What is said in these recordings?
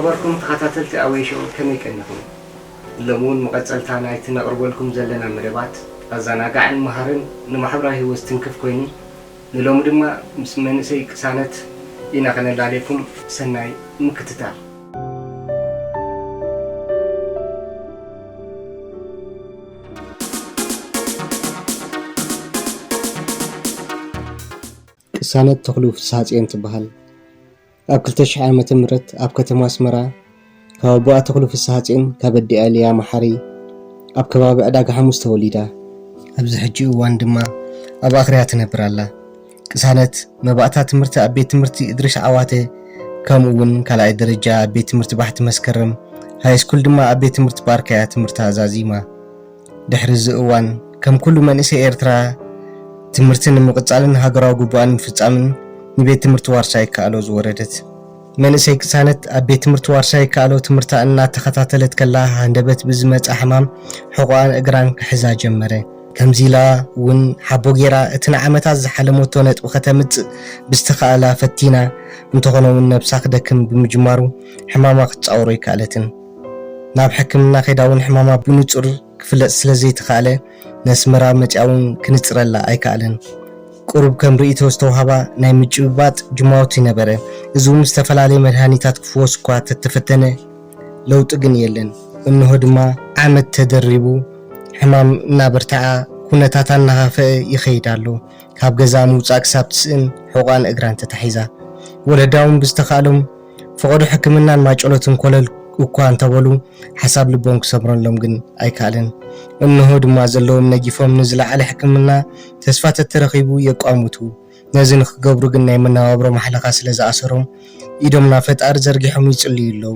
ነበርኩም ተኸታተልቲ ኣወይ ሾው፣ ከመይ ቀኒኹም? ሎሚ እውን መቐጸልታ ናይቲ ነቕርበልኩም ዘለና መደባት ኣዘናጋዕን መሃርን ንማሕበራዊ ህይወት ዝትንክፍ ኮይኑ፣ ንሎሚ ድማ ምስ መንእሰይ ቅሳነት ኢና ከነላልየኩም። ሰናይ ምክትታል። ቅሳነት ተኽሉ ፍስሃጽዮን ትበሃል። ኣብ ክልተ ሽሕ ዓመተ ምህረት ኣብ ከተማ ኣስመራ ካብ ኣቦኣ ተኽሉ ፍስሃጽዮን ካብ ኣዲኣ ሊያ መሓሪ ኣብ ከባቢ ዕዳጋ ሓሙስ ተወሊዳ። ኣብዚ ሕጂ እዋን ድማ ኣብ ኣኽርያ ትነብር ኣላ። ቅሳነት መባእታ ትምህርቲ ኣብ ቤት ትምህርቲ እድሪስ ዓዋተ፣ ከምኡ እውን ካልኣይ ደረጃ ኣብ ቤት ትምህርቲ ባሕቲ መስከረም፣ ሃይ ስኩል ድማ ኣብ ቤት ትምህርቲ ባርካ እያ ትምህርታ ዛዚማ። ድሕሪ እዚ እዋን፣ ከም ኩሉ መንእሰይ ኤርትራ፣ ትምህርቲ ንምቕጻልን ሃገራዊ ግቡኣ ንምፍጻምን ንቤት ትምህርቲ ዋርሳይ ይከኣሎ ዝወረደት። መንእሰይ ቅሳነት ኣብ ቤት ትምህርቲ ዋርሳይ ይከኣሎ ትምህርታ እናተኸታተለት ከላ፣ ሃንደበት ብዝመጻ ሕማም ሕቖኣን እግራን ክሕዛ ጀመረ። ከምዚ ኢላ እውን ሓቦ ጌራ፣ እቲ ንዓመታት ዝሓለመቶ ነጥቢ ከተምጽእ ብዝተኻእላ ፈቲና፣ እንተኾነ እውን ነብሳ ክደክም ብምጅማሩ፣ ሕማማ ክትጻወሮ ኣይከኣለትን። ናብ ሕክምና ከይዳ እውን ሕማማ ብንጹር ክፍለጥ ስለ ዘይተኻእለ፣ ነስመራ መጺኣ እውን ክንጽረላ ኣይከኣለን። ቁሩብ ከም ርእይቶ ዝተዋህባ ናይ ምጭብባጥ ጅማውቲ ነበረ። እዚ እውን ዝተፈላለየ መድሃኒታት ክፍወስ እኳ ተተፈተነ፣ ለውጢ ግን የለን። እንሆ ድማ ዓመት ተደሪቡ፣ ሕማም እናበርትዓ፣ ኩነታታ እናኻፈአ ይኸይድ ኣሎ። ካብ ገዛ ምውጻእ ክሳብ ትስእን ሕቖኣን እግራን ተታሒዛ። ወለዳ እውን ብዝተኻእሎም ፈቐዶ ሕክምናን ማጨሎትን ኮለል እኳ እንተበሉ፣ ሓሳብ ልቦም ክሰምረሎም ግን ኣይከኣለን። እንሆ ድማ ዘለዎም ነጊፎም ንዝለዓለ ሕክምና ተስፋ ተተረኺቡ የቋምቱ። ነዚ ንክገብሩ ግን ናይ መነባብሮ ማሕለኻ ስለ ዝኣሰሮም፣ ኢዶም ናብ ፈጣሪ ዘርጊሖም ይጽልዩ ኣለዉ።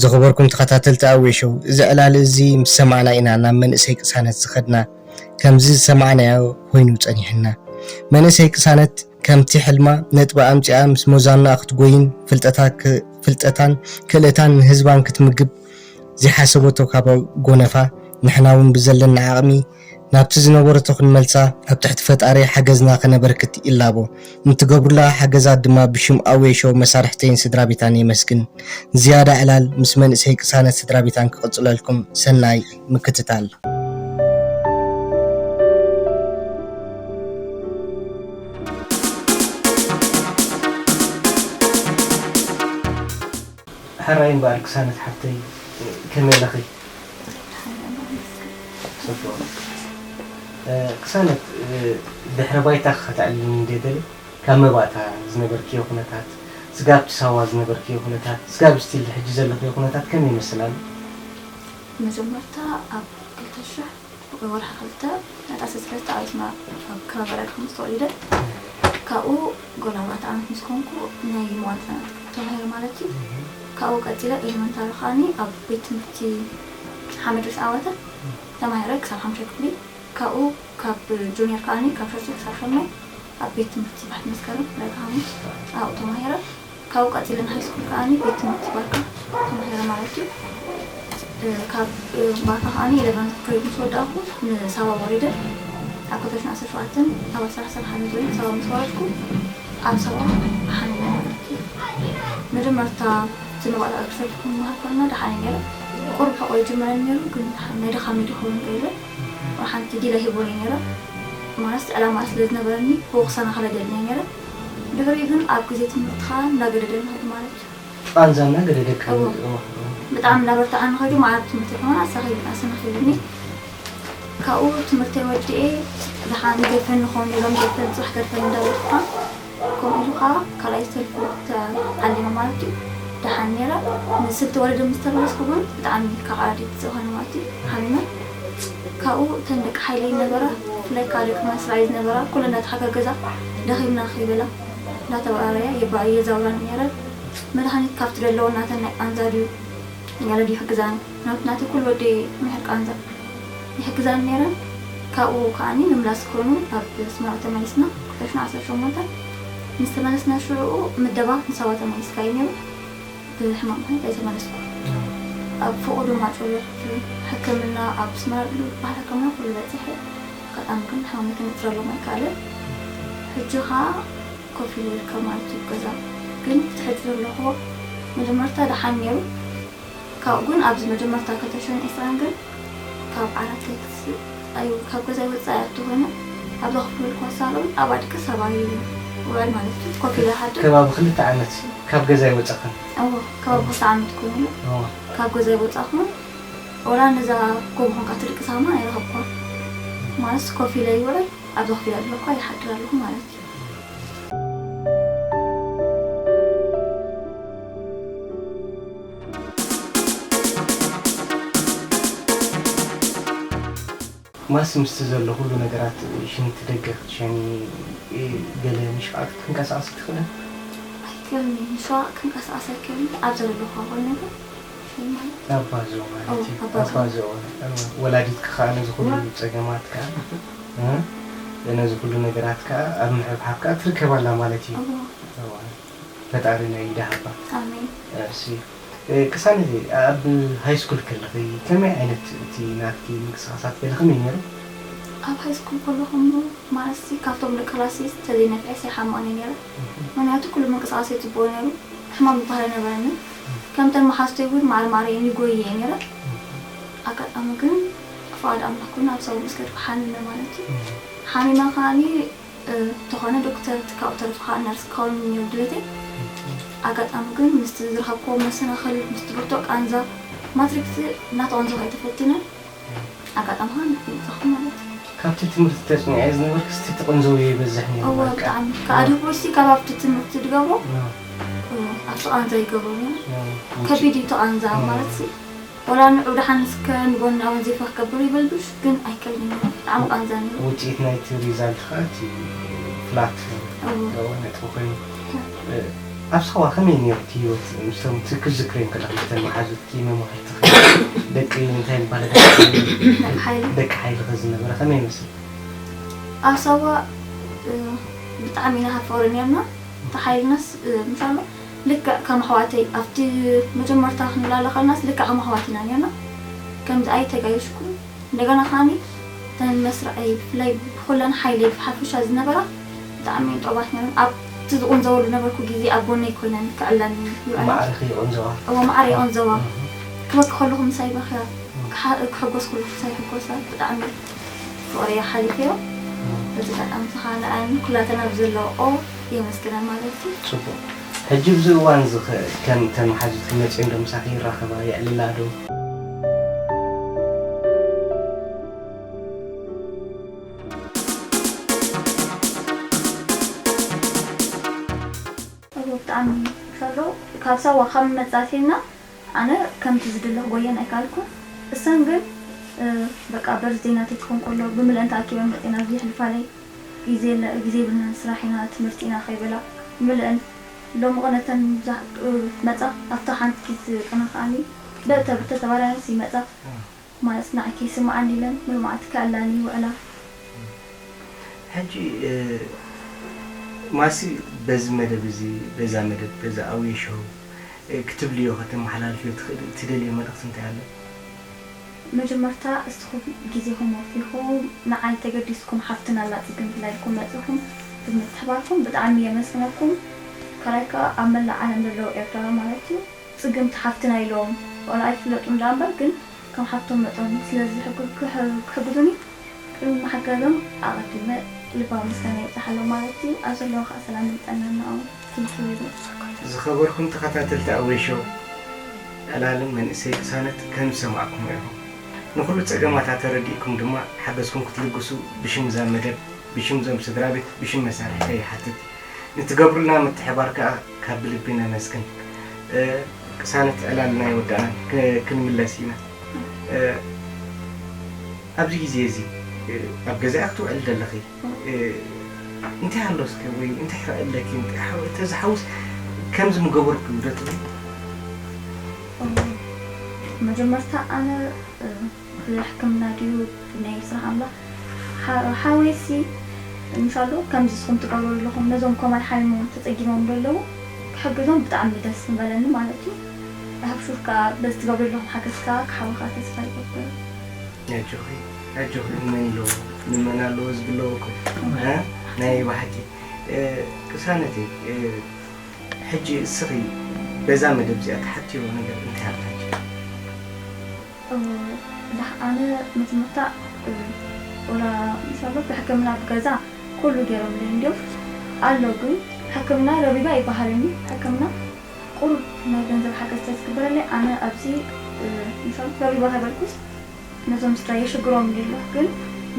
ዝኸበርኩም ተኸታተልቲ ኣዌ ሾው፣ እዚ ዕላል እዚ ምስ ሰማዕና ኢና ናብ መንእሰይ ቅሳነት ዝኸድና። ከምዚ ዝሰማዕናዮ ኮይኑ ጸኒሕና። መንእሰይ ቅሳነት ከምቲ ሕልማ ነጥቢ ኣምጺኣ ምስ ሞዛና ክትጎይን ፍልጠታ ክ-፣ ፍልጠታን ክእለታን ንህዝባን ክትምግብ ዘይሓሰበቶ ካብ ጎነፋ፣ ንሕና እውን ብዘለና ዓቕሚ ናብቲ ዝነበረቶ ክንመልሳ ኣብ ትሕቲ ፈጣሪ ሓገዝና ከነበርክት ይላቦ። ንትገብሩላ ሓገዛት ድማ ብሽም ኣዌ ሾው መሳርሕተይን ስድራ ቤታን የመስግን። ዝያዳ ዕላል ምስ መንእሰይ ቅሳነት ስድራ ቤታን ክቕጽለልኩም። ሰናይ ምክትታል። ሕራይ እምበኣር ቅሳነት ሓፍተይ፣ ከመይ ኣለኺ? ጽቡቕ። እ፣ ቅሳነት፣ እ፣ ድሕረ ባይታ ከተዕልልኒ እንድየ ደልየ፣ ካብ መባእታ ዝነበርክዮ ኩነታት፣ ስጋብ ሳዋ ዝነበርክዮ ኩነታት፣ ስጋብ ስቲል ሕጂ ዘለኽዮ ኩነታት ከመይ ይመስል ኣሎ? መጀመርታ ኣብ ክልተ ሽሕ ወርሒ ክልተ፣ ዕለት ዓሰርተ ሰለስተ ኣብ ኣስመራ ኣብ ከባቢ ዕዳጋ ሓሙስ ተወሊደ። ካብኡ ጎል ኣርባዕተ ዓመት ምስ ኮንኩ ናይ መዋለ ህጻናት ተማሂረ ማለት እዩ። ካብኡ ቀጺለ ኤሌመንታሪ ከኣኒ ኣብ ቤት ትምህርቲ ሓመድ ርእሲ ዓዋተ ተማሂረ ክሳብ ሓሙሻይ ክፍሊ። ካብኡ ካብ ጁኒየር ከኣኒ ካብ ሻድሻይ ክሳብ ሻምናይ ኣብ ቤት ትምህርቲ ባሕቲ መስከረም ዕዳጋ ሓሙስ ኣብኡ ተማሂረ። ካብኡ ቀጺለ ንሃይ ስኩል ከኣኒ ቤት ትምህርቲ ባርካ ተማሂረ ማለት እዩ። እ፣ ካብ፣ እ፣ ባርካ ከኣኒ ኢለቨን ግሬድ ምስ ወዳእኩ ንሳዋ ወሪደ። ኣብ ክልተ ሽሕን ዓሰርተ ሸውዓተን ኣብ ኣስራ ሰላሳ ሓሙሽተ ሳዋ ምስ ወረድኩ ኣብ ሳዋ ሓሚመ ማለት እዩ። መጀመርታ እቲ መባእታ እግሪ ሰሪሕኩም ምሃር ከለና ደሓን እዩ ነይረ። ቁሩብ ሕቆ ይጅምረኒ ነይሩ፣ ግን ደሓን ናይ ድኻም እዩ ድኸውን ገይረ። ሓንቲ ዲለ ሂቦኒ ነይረ። ማለት ዕላማ ስለ ዝነበረኒ ብኡ ክሰናኸለ ደልኒ ነይረ። ድሕሪኡ ግን ኣብ ግዜ ትምህርትኻ እናገደደ ንኸይድ ማለት እዩ። ቃንዛ እናገደደካ እዎ። እዎ፣ እዎ። ብጣዕሚ እናበርትዓኒ ኸይዱ፣ መዓት ትምህርቲ ከማን ኣሳኺ-፣ ኣሰናኺሉኒ። ካብኡ ትምህርተይ ወዲኤ፣ ደሓን ገድፈኒ ክኸውን ኢሎም፣ ገድፈኒ፣ ጽባሕ ገድፈኒ እንዳበልኩ ኸዓ፣ ከምኡ ኢሉ ኸዓ ካልኣይ ሰልፊ ተዓሊመ ማለት እዩ። ደሓን ነይረ። ንስልቲ ወረደ ምስ ተመለስኩ እውን ብጣዕሚ ካብ ዓዲ ዝኾነ ማለት እዩ፣ ሓሚመ። ካብኡ እተን ደቂ ሓይለይ ነበራ፣ ብፍላይ ከዓ ደቂ ማስራይ ዝነበራ፣ ኩለን እናተሓጋገዛ፣ ደኺምና ከይበላ፣ እናተበራረያ የባ-፣ የዛውራኒ ነይረን። መድሃኒት ካብቲ ዘለዎ ናተን ናይ ቃንዛ ድዩ ገለ ድዩ ይሕግዛኒ። ምኽንያቱ ናተይ ኩሉ ወዲ ምሕር ቃንዛ ይሕግዛኒ ነይረን። ካብኡ ከዓኒ ምምላስ ክኾኑ ኣብ ኣስመራ ተመሊስና፣ ክልተ ሽሕን ዓሰርተ ሸሞንተን ምስ ተመለስና ሽዑኡ ምደባ ንሳዋ ተመሊስካ እዩ ነይሩ። ብሕማም ምኽንያት ኣይተመለስኩ። ኣብ ፈቐዶ ማጨሎ ሕክምና ኣብ ኣስመራ ዝበሃል ሕክምና ኩሉ በጺሐ። ኣጋጣሚ ግን ሕማመይ ክንጽረሎም ኣይከኣለን። ሕጂ ኸኣ ኮፍ ኢለ ይርከብ ማለት እዩ ገዛ። ግን እቲ ሕጂ ዘለኹዎ መጀመርታ ደሓን ነይሩ። ካብኡ ግን ኣብዚ መጀመርታ ክልተ ሽሕን ዕስራን ግን ካብ ዓራት ኣይክስ-፣ ኣይ-፣ ካብ ገዛይ ወጻኢ ኣይኣቱ ኮይነ። ኣብዛ ክፍሊ ኮፍ ሳሎን ኣብ ኣድቂ ሰባይ ውዕል ማለት እዩ። ኮፍ ኢለ ይሓድር። ከባቢ ክልተ ዓመት ካብ ገዛይ ወጻእክን? እዎ፣ ከባቢ ክልተ ዓመት ኮይኑ እዎ። ካብ ገዛይ ወጻእኩ። ወላ ነዛ ጎቦ ኮንካ ትድቅሳ ከማን ኣይረኸብኳን። ማለት ኮፍ ኢለ ይውዕል፣ ኣብዛ ክፍሊ ኣለኳ ይሓድር ኣለኹ ማለት እዩ። ማሲ ምስቲ ዘሎ ኩሉ ነገራት ሽንቲ ደገ ክትሸኒ ገለ ንሸቓቕ ክትንቀሳቐሲ ትኽእልን? ኣይክእልን እየ። ንሸቓቕ ክንቀሳቐስ ኣይክእልን። ኣብ ዘለኹ ኮይኑ ነገር ሽኒ ማለት ኣባዝኦ ማለት ኦ፣ እዩ። ኣባዝኦ። ኣባዝኦ። እወ። ወላዲትኪ ከኣ ነዚ ኩሉ ጸገማት ከኣ፣ እ፣ ነዚ ኩሉ ነገራት ከኣ ኣብ ምሕብሓብ ከኣ ትርከብ ኣላ ማለት እዩ። እወ። እወ። ፈጣሪ ናይ ኢድ ሃባ። ኣሜን። እሺ። እ፣ ቅሳነተይ፣ ኣብ ሃይ ስኩል ከለኺ ከመይ ዓይነት እቲ ናትኪ ምንቅስቓሳት ገለ ከመይ ነይሩ? ኣብ ሃይ ስኩል ከለኹ እሞ ማለትሲ ካብቶም ደቂ ክላሰይ ተዘይነፍዐስ ኣይሓምቕን እየ ነይረ። እህ። ምኽንያቱ ኩሉ ምንቅስቓሰይ ጽቡቕ ነይሩ። ሕማም ዝበሃል ኣይነበረንን። እህ። ከምተን መሓዙተይ እውን ማዕረ ማዕረ እየን ይጎይየ እየ ነይረ። እህ። ኣጋጣሚ ግን ፍቓድ ኣምላኽ ኮይኑ ኣብ ሰው ምስ ከድኩ ሓሚመ ማለት እዩ። እህ። ሓሚመ ከዓኒ እ፣ እንተኾነ ዶክተር ካብኡ ተሪፉ ከዓ ነርስ ክኸውን ነይሩ ድሌተይ። ኣጋጣሚ ግን ምስቲ ዝረኸብክዎ መሰናኽል፣ ምስቲ ብርቱዕ ቃንዛ፣ ማትሪክስ እናተቐንዘኹ እየ ተፈቲነ። ኣጋጣሚ ከዓ ንዕኡ በጻኹ ማለት እዩ። ካብቲ ትምህርቲ ተጽኒዐ ዝነበርክስ እቲ ትቕንዘውዮ ይበዝሕ ነይሩ እወ፣ በቃ። ብጣዕሚ። ከኣ ድሕሪሲ ካብ ኣብቲ ትምህርቲ ዝገብሮ፣ እ። እ፣ ኣብቲ ቃንዛ ይገብሮ ነይሩ። እ፣ ውጪ። ከቢድ እዩ እቲ ቃንዛ እ። ማለት ሲ። ወላ ንዑ ደሓን እስከ ንጎኒ ኣወንዚፈ ክገብር ይብል ብሽ ግን ኣይክእልን እዩ። ብጣዕሚ ቃንዛ ነይሩ። ውጽኢት ናይቲ ሪዛልት ከኣ እቲ ፍላት እዎ። እዎ፣ ነጥቢ ኮይኑ። እዎ። እ፣ ኣብ ሳዋ ከመይ ነይሩ እቲ ህይወት? ምስቶም እቲ ክትዝክርዮም ከለኺ፣ ምስተን መሓዙትኪ፣ መማህርትኺ፣ ደቂ እንታይ ይባሃል? ደቂ ሓይሊ። ደቂ ሓይልኺ ዝነበረ ከመይ ይመስል? ኣብ ሳዋ፣ እ፣ ብጣዕሚ ኢና ሃፋውረ ነርና። ተሓይልናስ፣ እ፣ ምሻሎ ልክዕ ከም ኣሕዋተይ ኣብቲ መጀመርታ ክንላለ ከለናስ ልክዕ ከም ኣሕዋት ኢና ነርና። ከምዚ ኣይተጋየሽኩን። እንደገና ከዓኒ እተን መስርዐይ ብፍላይ ብኩለን ሓይለይ ብሓፈሻ ዝነበራ ብጣዕሚ እየን ጥዑማት ነይረን። ኣብቲ ዝቑንዘወሉ ነበርኩ ግዜ ኣብ ጎነይ ኮይነን ክዕለኒ ይውዕላ። ማዕረኺ ይቕንዘዋ። እወ፣ ማዕረ ይቕንዘዋ። እህ። ክበኪ ከለኹ ምሳይ በኽያ፣ እህ። ክሓ-፣ ክሕጎስ ከለኹ ምሳይ ይሕጎሳ። ብጣዕሚ ፍቕሪ እየ ሓሊፈዮ። እህ። በዚ ኣጋጣሚ እዚ ከዓ ንኣን ኩላተን ኣብ ዘለኦ የመስግነን ማለት እዩ። ጽቡቕ። ሕጂ ኣብዚ እዋን እዚ ኸ ከም እተን መሓዙትኪ መጺኦን ዶ ምሳኺ ይራኸባ፣ የዕልላ ዶ? እዎ፣ ብጣዕሚ ከሎ ካብ ሳዋ ካብ መጻእትና ኣነ ከምቲ ዝድለ ክጎየን ኣይከኣልኩን። እሰን ግን፣ እ፣ በቃ በርዝዴ ናተይ ክኾን ከሎ ብምልአን ተኣኪበን መጺኤን ኣብዚ የሕልፋለይ። ግዜ የለ-፣ ግዜ የብልናን፣ ስራሕ ኢና፣ ትምህርቲ ኢና ከይበላ ብምልአን ሎሚ ቅነ እተን ብዛ-፣ እ፣ መጻ ኣብታ ሓንቲ ግዜ ቅነ ከኣኒ በእተ-፣ ብተተባራንስ ይመጻ። ማለት ንዓይ ከይስምዓኒ ኢለን ሙሉእ መዓልቲ ከዕላኒ ይውዕላ። ሕጂ፣ እ፣ ማሲ በዚ መደብ እዚ፣ በዛ መደብ፣ በዛ ኣውየ ሾው፣ እ፣ ክትብልዮ፣ ከተመሓላልፍዮ ትኽእል፣ ትደልዮ መልእኽቲ እንታይ ኣሎ? መጀመርታ እስኹም ግዜኹም ወፊኹም ንዓይ ተገዲስኩም ሓፍትና ኣላ ጽግም ትላልኩም መጺኹም ብምትሕባርኩም ብጣዕሚ የመስግነኩም። ካልኣይ ከኣ ኣብ መላእ ዓለም ዘለዉ ኤርትራውያን ማለት እዩ ጽግምቲ ሓፍትና ኢሎም ዋላ ኣይፍለጡን ደኣ እምበር ግን ከም ሓፍቶም መጠን ስለ ዝሕግ-፣ ክሕ-፣ ክሕግዙኒ ቅድሚ ምሕጋዞም ኣቐዲመ ልባዊ ምስጋና ይብጽሓሎም ማለት እዩ። ኣብ ዘለዉ ከኣ ሰላምን ጥዕናን ንዕኦም። Thank you ይብል። ዝኸበርኩም ተኸታተልቲ ኣወይ ሾው፣ ዕላልን መንእሰይ ቅሳነት ከም ዝሰማዕኩሞ ኢኹም። ንኹሉ ጸገማታ ተረዲእኩም ድማ ሓገዝኩም ክትልግሱ ብሽም እዛ መደብ፣ ብሽም እዞም ስድራ ቤት፣ ብሽም መሳርሕተይ ይሓትት። ንትገብሩልና ምትሕባር ከኣ ካብ ብልቢ ነመስግን። እ፣ ቅሳነት ዕላልና ኣይወዳእናን፣ ክ-፣ ክንምለስ ኢና። እ፣ ኣብዚ ግዜ እዚ፣ እ፣ ኣብ ገዛኣ ክትውዕሊ ዘለኺ፣ እ፣ እንታይ ኣሎ እስከ ወይ እንታይ ከ ኣለኪ? እንታይ ሓው-፣ ተዝሓውስ ከምዚ ምገበርኩ ዶ ትብሊ? እ፣ መጀመርታ ኣነ፣ እ፣ ብሕክምና ድዩ ብናይ ስራሕ ኣምላኽ? ሓ-፣ ሓወይሲ ምሻሎ ከምዚ እስኹም ትገብሩ ኣለኹም፣ ነዞም ከማይ ሓሚሞም ተጸጊሞም ዘለዉ ክሕግዞም ብጣዕሚ ደስ ምበለኒ ማለት እዩ። ብሓፍሹር ከኣ በዚ ትገብሩ ዘለኹም ሓገዝ ከኣ ክሓብኻ ተስፋ ይገብር። ኣጆኺ፣ ኣጆኺ፣ እመኒ ኣለዎ፣ ልመና ኣለዎ ዝብለዎ እኮ። እወ። እ? ናይ ብሓቂ። እ፣ ቅሳነተይ፣ እ፣ ሕጂ እስኺ በዛ መደብ እዚኣ ተሓትዮ ነገር እንታይ ኣሎ ሕጂ? ዳሕ ኣነ መጀመርታ ወላ ንሳበት ብሕክምና ብገዛ ኩሉ ገይሮምለይ እንዲዮም ኣሎ፣ ግን ሕክምና ረቢባ ይበሃለኒ። ሕክምና ቁሩብ ናይ ገንዘብ ሓገዝ ተዝግበረለይ ኣነ ኣብዚ ንሳበት ረቢባ ተበልኩስ ነዞም ስድራ የሽግሮም እንዲ ኣሎ፣ ግን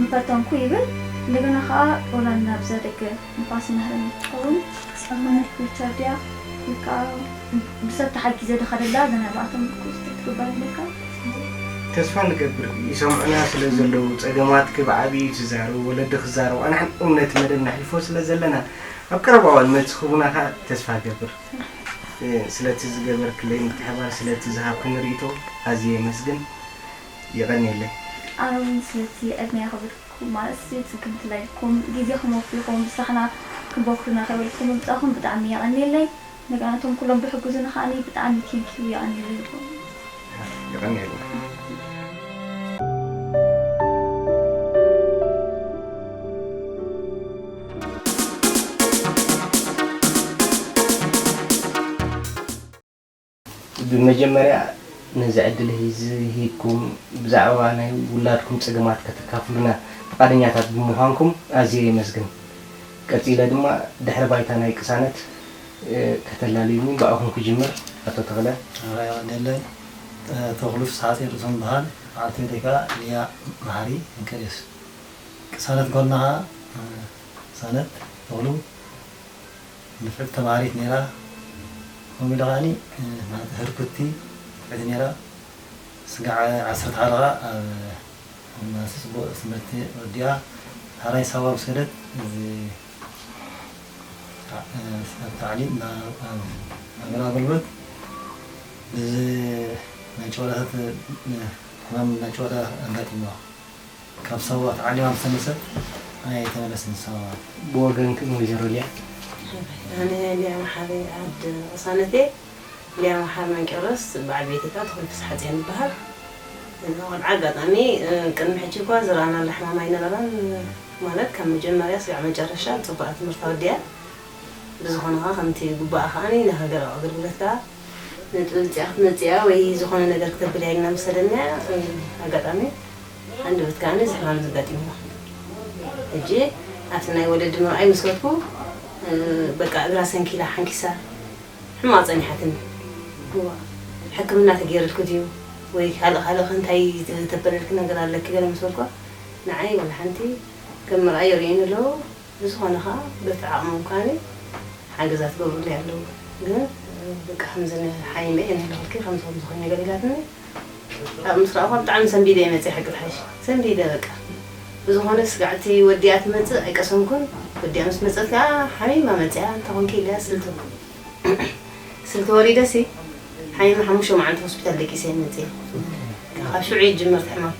ምፈተንኩ ይብል። እንደገና ከዓ ወላ ናብዛ ደገ ንፋስ ይምህረኒ ትኸውን ሰማኒት ዊልቸር ድያ ወይ ከዓ ብሰብ ተሓጊዘ ድኸደላ ዘናባኣቶም ክትግበር ኣለካ። ተስፋ ንገብር ይሰምዑና ስለ ዘለዉ ጸገማትኪ ብዓብዩ ትዛረቡ ወለዲ ክዛረቡ ኣንሕን እምነት መደብ ነሕልፎ ስለ ዘለና ኣብ ቀረባ እዋን መልሲ ክቡና ከዓ ተስፋ ገብር ስለቲ ዝገበርክለይ ምትሕባር ስለቲ ዝሃብክኒ ርእቶ ኣዝየ የመስግን የቐንየለይ። ኣነ እውን ስለቲ ዕድመ ያኸበድኩም ማለት እዚ ጽግምቲ ላይኩም ግዜኹም ወፊኹም ብስራሕና ክንበኩርና ከይበልኩም ምምጻእኹም ብጣዕሚ የቐንየለይ። እንደገና እቶም ኩሎም ዝሕግዙኒ ከዓኒ ብጣዕሚ ቴንኪዩ የቐንየለይ ይብሎም። የቐንየልና። ብመጀመርያ ነዚ ዕድል እዚ ሂብኩም ብዛዕባ ናይ ውላድኩም ጸገማት ከተካፍሉና ፍቓደኛታት ብምዃንኩም ኣዝየ የመስግን። ቀጺለ ድማ ድሕሪ ባይታ ናይ ቅሳነት ከተላልዩኒ ብኣኹም ክጅምር ኣቶ ተኽለ። ኣራይ ቀንደለይ ተኽሉ ፍስሓጽዮን ርእሶም በሃል በዓልቲ ቤተይ ከኣ ሊያ መሓሪ እንከልዮስ ቅሳነት ጓልና ከኣ ቅሳነት ተኽሉ ንፍዕቲ ተምሃሪት ነይራ። ከምኡ ኢሉ ከኣኒ ናቲ ህርኩቲ ንፍዕቲ ነይራ። ስጋዕ ዓሰርተ ሓደ ከኣ ኣብ ዩኒቨርሲቲ ጽቡቕ ትምህርቲ ወዲኣ። ዳሕራይ ሳዋ ምስ ከደት እዚ ታዕሊም ናብ ኣገልግሎት ብዚ ናይ ጨወዳታት ሕማም ናይ ጨወዳ ኣጋጢምዋ። ካብ ሳዋ ተዓሊማ ምስ ተመልሰት ኣይተመለስን ሳዋ። ብወገንክን ወይዘሮ ሊያ? ኣነ ሊያ መሓሪ ዓድ ቅሳነቴ ሊያ መሓሪ መንቀረስ በዓል ቤተይ ከዓ ተኽሉ ፍስሓጽዮን ይበሃል። እዛ ቆልዓ ኣጋጣሚ ቅድሚ ሕጂ እኳ ዝረኣናላ ሕማም ኣይነበረን። ማለት ካብ መጀመርያ ስጋዕ መጨረሻ ፅቡቓ ትምህርታ ወዲኣ ብዝኾነ ከዓ ከምቲ ግቡኣ ከዓኒ ናይ ሃገራዊ ኣገልግሎት ከዓ ነጥቢ ምፅኣ ክትመፅኣ ወይ ዝኾነ ነገር ክተብል እያ ኢልና መሰለና። ኣጋጣሚ ሃንደበት ከዓኒ እዚ ሕማም ዘጋጢምዋ። ሕጂ ኣብቲ ናይ ወለዲ ምርኣይ ምስ ከድኩ በቃ እግራ ሰንኪላ ሓንኪሳ ሕማቕ ጸኒሓትኒ። እዋ ሕክምና ተገይርልኪ ድዩ ወይ ካልእ ካልእ ከ እንታይ ዝተበለልኪ ነገር ኣለኪ ገለ ምስ በልኳ ንዓይ ዋላ ሓንቲ ከም መርኣይ የርእዩኒ ኣለዉ። ብዝኾነ ኸኣ በቲ ዓቕሞም ከኣኒ ሓገዛት ይገብሩለይ ኣለዉ። ግን በቃ ከምዚ ሓሚመ እየ ነለኹልኪ ከምዚ ከምዚ ኮይነ ገለ ኢላትኒ። ኣብኡ ምስ ረኣኹዋ ብጣዕሚ ሰንቢደ እየ መፅየ ሓቂ ክሓይሽ ሰንቢደ በቃ ብዝኾነ ስጋዕቲ ወዲኣ ትመፅእ ኣይቀሰንኩን ወዲኣ ምስ መፀት ከዓ ሓሚማ መፅያ እንታይ ኮንኪ ኢለያ ስልቲ ስልቲ ወሪደሲ ሓሚመ ሓሙሽተ መዓልቲ ሆስፒታል ደቂሰ እየ መፅየ ካብ ሽዑ ይጅመር እቲ ሕማም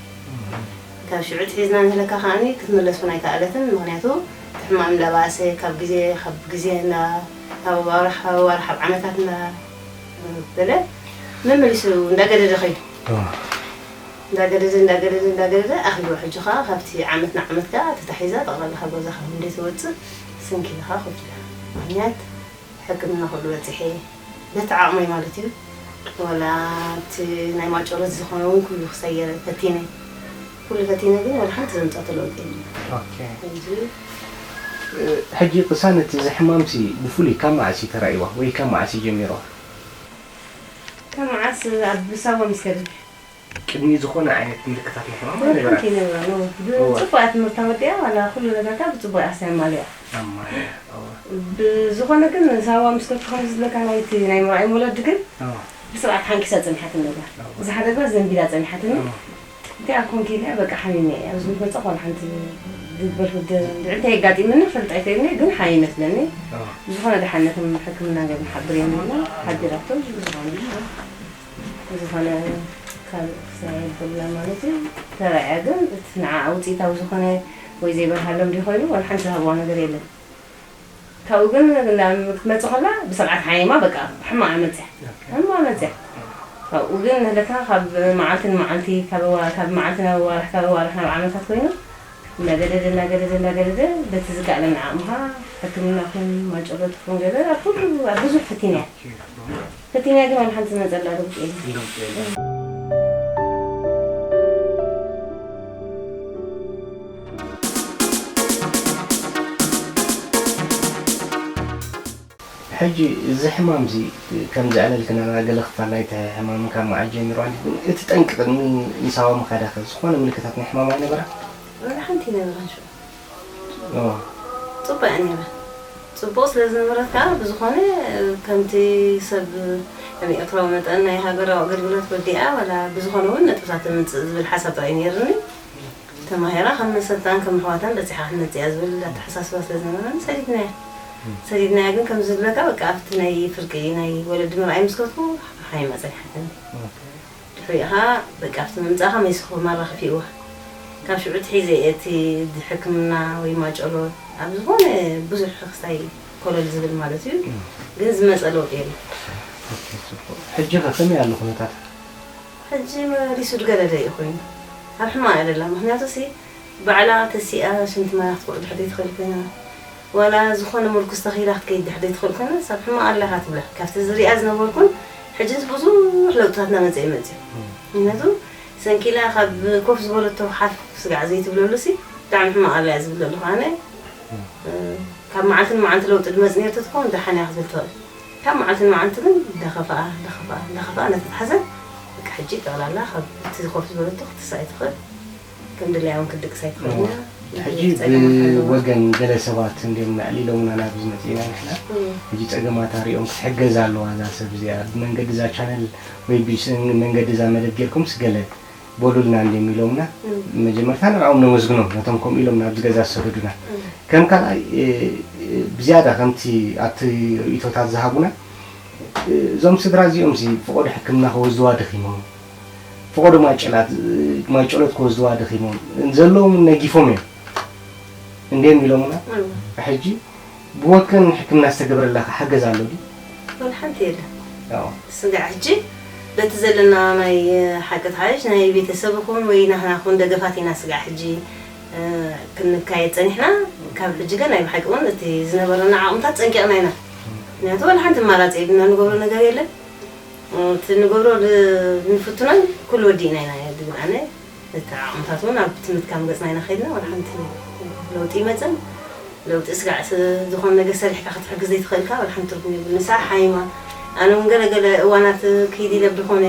ካብ ሽዑ ትሒዝና ንህለካ ከዓኒ ክትምለስ እውን ኣይከኣለትን ምክንያቱ እቲ ሕማም እንዳባእሰ ካብ ግዜ ካብ ግዜ ናብ ኣዋርሕ ኣዋርሕ ኣብ ዓመታት እንዳ በለ መመሊሱ እንዳገደደ ከይዱ እንዳገደደ እንዳገደደ እንዳገደደ ኣኽልዎ ሕጂ ከዓ ካብቲ ዓመት ንዓመት ከዓ ተታሒዛ ጠቕላላ ካብ ገዛ ካብ እንደ ትወፅእ ስንኪልኻ ኮፍ ኢላ ምክንያት ሕክምና ኩሉ በፂሐ በቲ ዓቕመይ ማለት እዩ ዋላ እቲ ናይ ማጨሎት ዝኾነ እውን ኩሉ ክሰየረ ፈቲነ ኩሉ ፈቲነ ግን ዋላ ሓንቲ ዘምፃቶ ለውጢ የለን ሕጂ ሕጂ ቅሳነት እዚ ሕማምሲ ብፍሉይ ካብ መዓስ እዩ ተራእይዋ ወይ ካብ መዓስ እዩ ጀሚርዋ? ካብ መዓስ ኣብ ሳዋ ምስ ከደ ቅድሚ ዝኾነ ዓይነት ምልክታት ናይ ሕማም ኣይነበራን። ሓንቲ ይነብራ ኖ ብፅቡቅ እያ ትምህርታ ወዲኣ ዋላ ኩሉ ነገርካ ብፅቡቅ እያ ኣስተማሊያ ኣማያ ኣዋ ብዝኾነ ግን ሳዋ ምስ ከድኩ ከምዚ ዝብለካ ናይቲ ናይ ምርኣይ ወለዲ ግን ኣዋ ብስርዓት ሓንኪሳ ፀኒሓትኒ ነዛ ኣዋ እዚ ሓደጋ ዘንቢላ ፀኒሓትኒ ኣዋ እንታይ ኣኮንኪ ኢለያ በቃ ሓሚመ እየ ኣብዚ ምስ መፃኹ ዋላ ሓንቲ ዝበልኩ ደ- እንታይ የጋጢመኒ ክፈልጥ ኣይክእልን እየ ግን ሓሚመ ትብለኒ ኣዋ ብዝኾነ ደሓነቶም ሕክምና ገይሩ ሓብር እዮም ኢልና ሓቢራቶ ብዝኾነ ዝኾነ ካልእ ክስራሕ የብልና ማለት እዩ ተራእያ ግን እቲ ንዓ ውፅኢታዊ ዝኾነ ወይ ዘይበርሃሎም ድዩ ኮይኑ ዋላ ሓንቲ ዝሃብዋ ነገር የለን ካብኡ ግን ክትመፅእ ከላ ብስርዓት ሓይማ በቃ ሕማቕ መፅያ ሕማቕ መፅያ ካብኡ ግን ንህለካ ካብ መዓልቲ ንመዓልቲ ካብ መዓልቲ ናብ ኣዋርሕ ካብ ኣዋርሕ ናብ ዓመታት ኮይኑ እናገደደ እናገደደ እናገደደ በቲ ዝከኣለና ዓቕምኻ ሕክምና ኹን ማጨሎት ኹን ገለ ኣብ ኩሉ ኣብ ብዙሕ ፈቲና እያ። ፈቲና ግን ዋላ ሓንቲ ዝመፀላ ለውጢ የለን። ሕጂ እዚ ሕማም እዚ ከም ዘዕለልክና ገለ ክፋል ናይቲ ሕማም ካብ መዓስ ጀሚሩ ኣሊኹ፣ ግን እቲ ጠንቂ ቅድሚ ምሳዋ ምኻዳኸ ዝኾነ ምልክታት ናይ ሕማም ኣይነበራ? ወላ ሓንቲ ኣይነበራን ሽዑ። ኦ። ጽቡቕ እያ ነይራ። ጽቡቕ ስለ ዝነበረት ከኣ ብዝኾነ ከምቲ ሰብ ከም ኤርትራዊ መጠን ናይ ሃገራዊ ኣገልግሎት ወዲኣ ዋላ ብዝኾነ እውን ነጥብታት ተምጽእ ዝብል ሓሳብ ጥራይ ነይርኒ። ተማሂራ ከም ሰልጣን ከም ኣሕዋታን በጺሓ ክትመጽእ እያ ዝብል ኣተሓሳስባ ስለ ዝነበረኒ ሰዲድናያ። ሰዲድናያ ግን ከምዚ ዝብለካ በቃ ኣብቲ ናይ ፍርቂ ናይ ወለዲ ምርኣይ ምስ ከድኩ ሓሚማ ጸኒሓትኒ። ድሕሪኡ ኸኣ በቃ ኣብቲ ምምጻእኻ መሲኹ ማራ ከፊእዋ። ካብ ሽዑ ትሒዘ እየ እቲ ሕክምና ወይ ማጨሎ ኣብ ዝኾነ ብዙሕ ክስታይ ኮለል ዝብል ማለት እዩ። ግን ዝመጸ ለውጢ የለን። ኦኬ፣ ጽቡቕ። ሕጂ ኸ ከመይ ኣሎ ኩነታት? ሕጂ መሊሱ ዝገደደ እዩ ኮይኑ። ኣብ ሕማቕ እያ ዘላ። ምኽንያቱ ሲ ባዕላ ተሲኣ ሽንቲ ማያ ክትኩዕ ድሕር ዘይትኽእል ኮይና፣ ዋላ ዝኾነ ምርኩስ ተኺላ ክትከይድ ድሕር ዘይትኽእል ኮይና፣ ሳብ ሕማቕ ኣላ ኢኻ ትብላ። ካብቲ ዝሪኣ ዝነበርኩን ሕጅንስ ብዙሕ ለውጥታት እናመጸ እዩ መጺኡ። ምኽንያቱ ሰንኪላ ካብ ኮፍ ዝበለቶ ሓፍ ስጋዕ ዘይትብለሉ ሲ ብጣዕሚ ሕማቕ ኣላ እያ ዝብል ዘለኹ ኣነ። እ፣ ካብ መዓልቲ ንመዓልቲ ለውጢ ድመጽእ ነይሩ ተትኮን ደሓን እያ ክትብል ትኽእል። ካብ መዓልቲ ንመዓልቲ ግን እንዳኸፍኣ፣ እንዳኸፍኣ፣ እንዳኸፍኣ እናተትሓዘ በቃ ሕጂ ጠቕላላ ካብ እቲ ኮፍ ዝበለቶ ክትስእ ኣይትኽእል። ከም ድላያ እውን ክትድቅስ ኣይትኽእልን እዋ። እያ። ሕጂ ጸገማት ኣለዋ። ብወገን ገለ ሰባት እንድዮም ኣዕሊሎምና ናብዚ መጺእና ንሕና። እም። ሕጂ ጸገማታ ሪኦም ክትሕገዝ ኣለዋ እዛ ሰብ እዚኣ። ብመንገዲ እዛ ቻነል ወይ ብመንገዲ እዛ መደብ ጌርኩምስ ገለ በሉልና እንድዮም ኢሎምና። እም። መጀመርታ ንዕኦም ነመስግኖም፣ ነቶም ከምኡ ኢሎም ናብዚ ገዛ ዝሰደዱና። እም። ከም ካልኣይ፣ እ፣ እ፣ ብዝያዳ ከምቲ ኣብቲ ርእይቶታት ዝሃቡና፣ እ፣ እዞም ስድራ እዚኦም ሲ ፍቖዶ ሕክምና ክወስድዋ ደኺሞም፣ ፍቖዶ ማጨላት፣ እ፣ ማጨሎት ክወስድዋ ደኺሞም፣ ዘለዎም ነጊፎም እዮም። እንድዮም ኢሎምና። እም። ሕጂ ብወገን ሕክምና ዝተገበረላ ሓገዝ ኣሎ ድዩ? ወላ ሓንቲ የለን። ኣዎ። ስጋዕ ሕጂ በቲ ዘለና ናይ ሓቂ ተሓይሽ ናይ ቤተሰብ ይኹን ወይ ናህና ይኹን ደገፋት ኢና ስጋዕ ሕጂ፣ እ፣ ክንካየድ ጸኒሕና። ካብ ሕጂ ግን ናይ ብሓቂ እውን እቲ ዝነበረና ዓቕምታት ጸንቂቕና ኢና። ምኽንያቱ ወላ ሓንቲ ኣማራጺ የብልና፣ ንገብሮ ነገር የለን። እቲ ንገብሮ ን-፣ ንፍትኖን ኩሉ ወዲእና ኢና ድብል ኣነ። እቲ ዓቕምታት እውን ኣብ ትምህርት ካብ ገጽና ኢና ከይድና፣ ወላ ሓንቲ ለውጢ ይመጽን። ለውጢ ስጋዕ ስ-፣ ዝኾነ ነገር ሰሪሕካ ክትሕግዝ ዘይትኽእልካ ወላ ሓንቲ ትርጉም የብሉን። ንሳ ሓይማ፣ ኣነ እውን ገለ ገለ እዋናት ክይድ ኢለ ብዝኾነ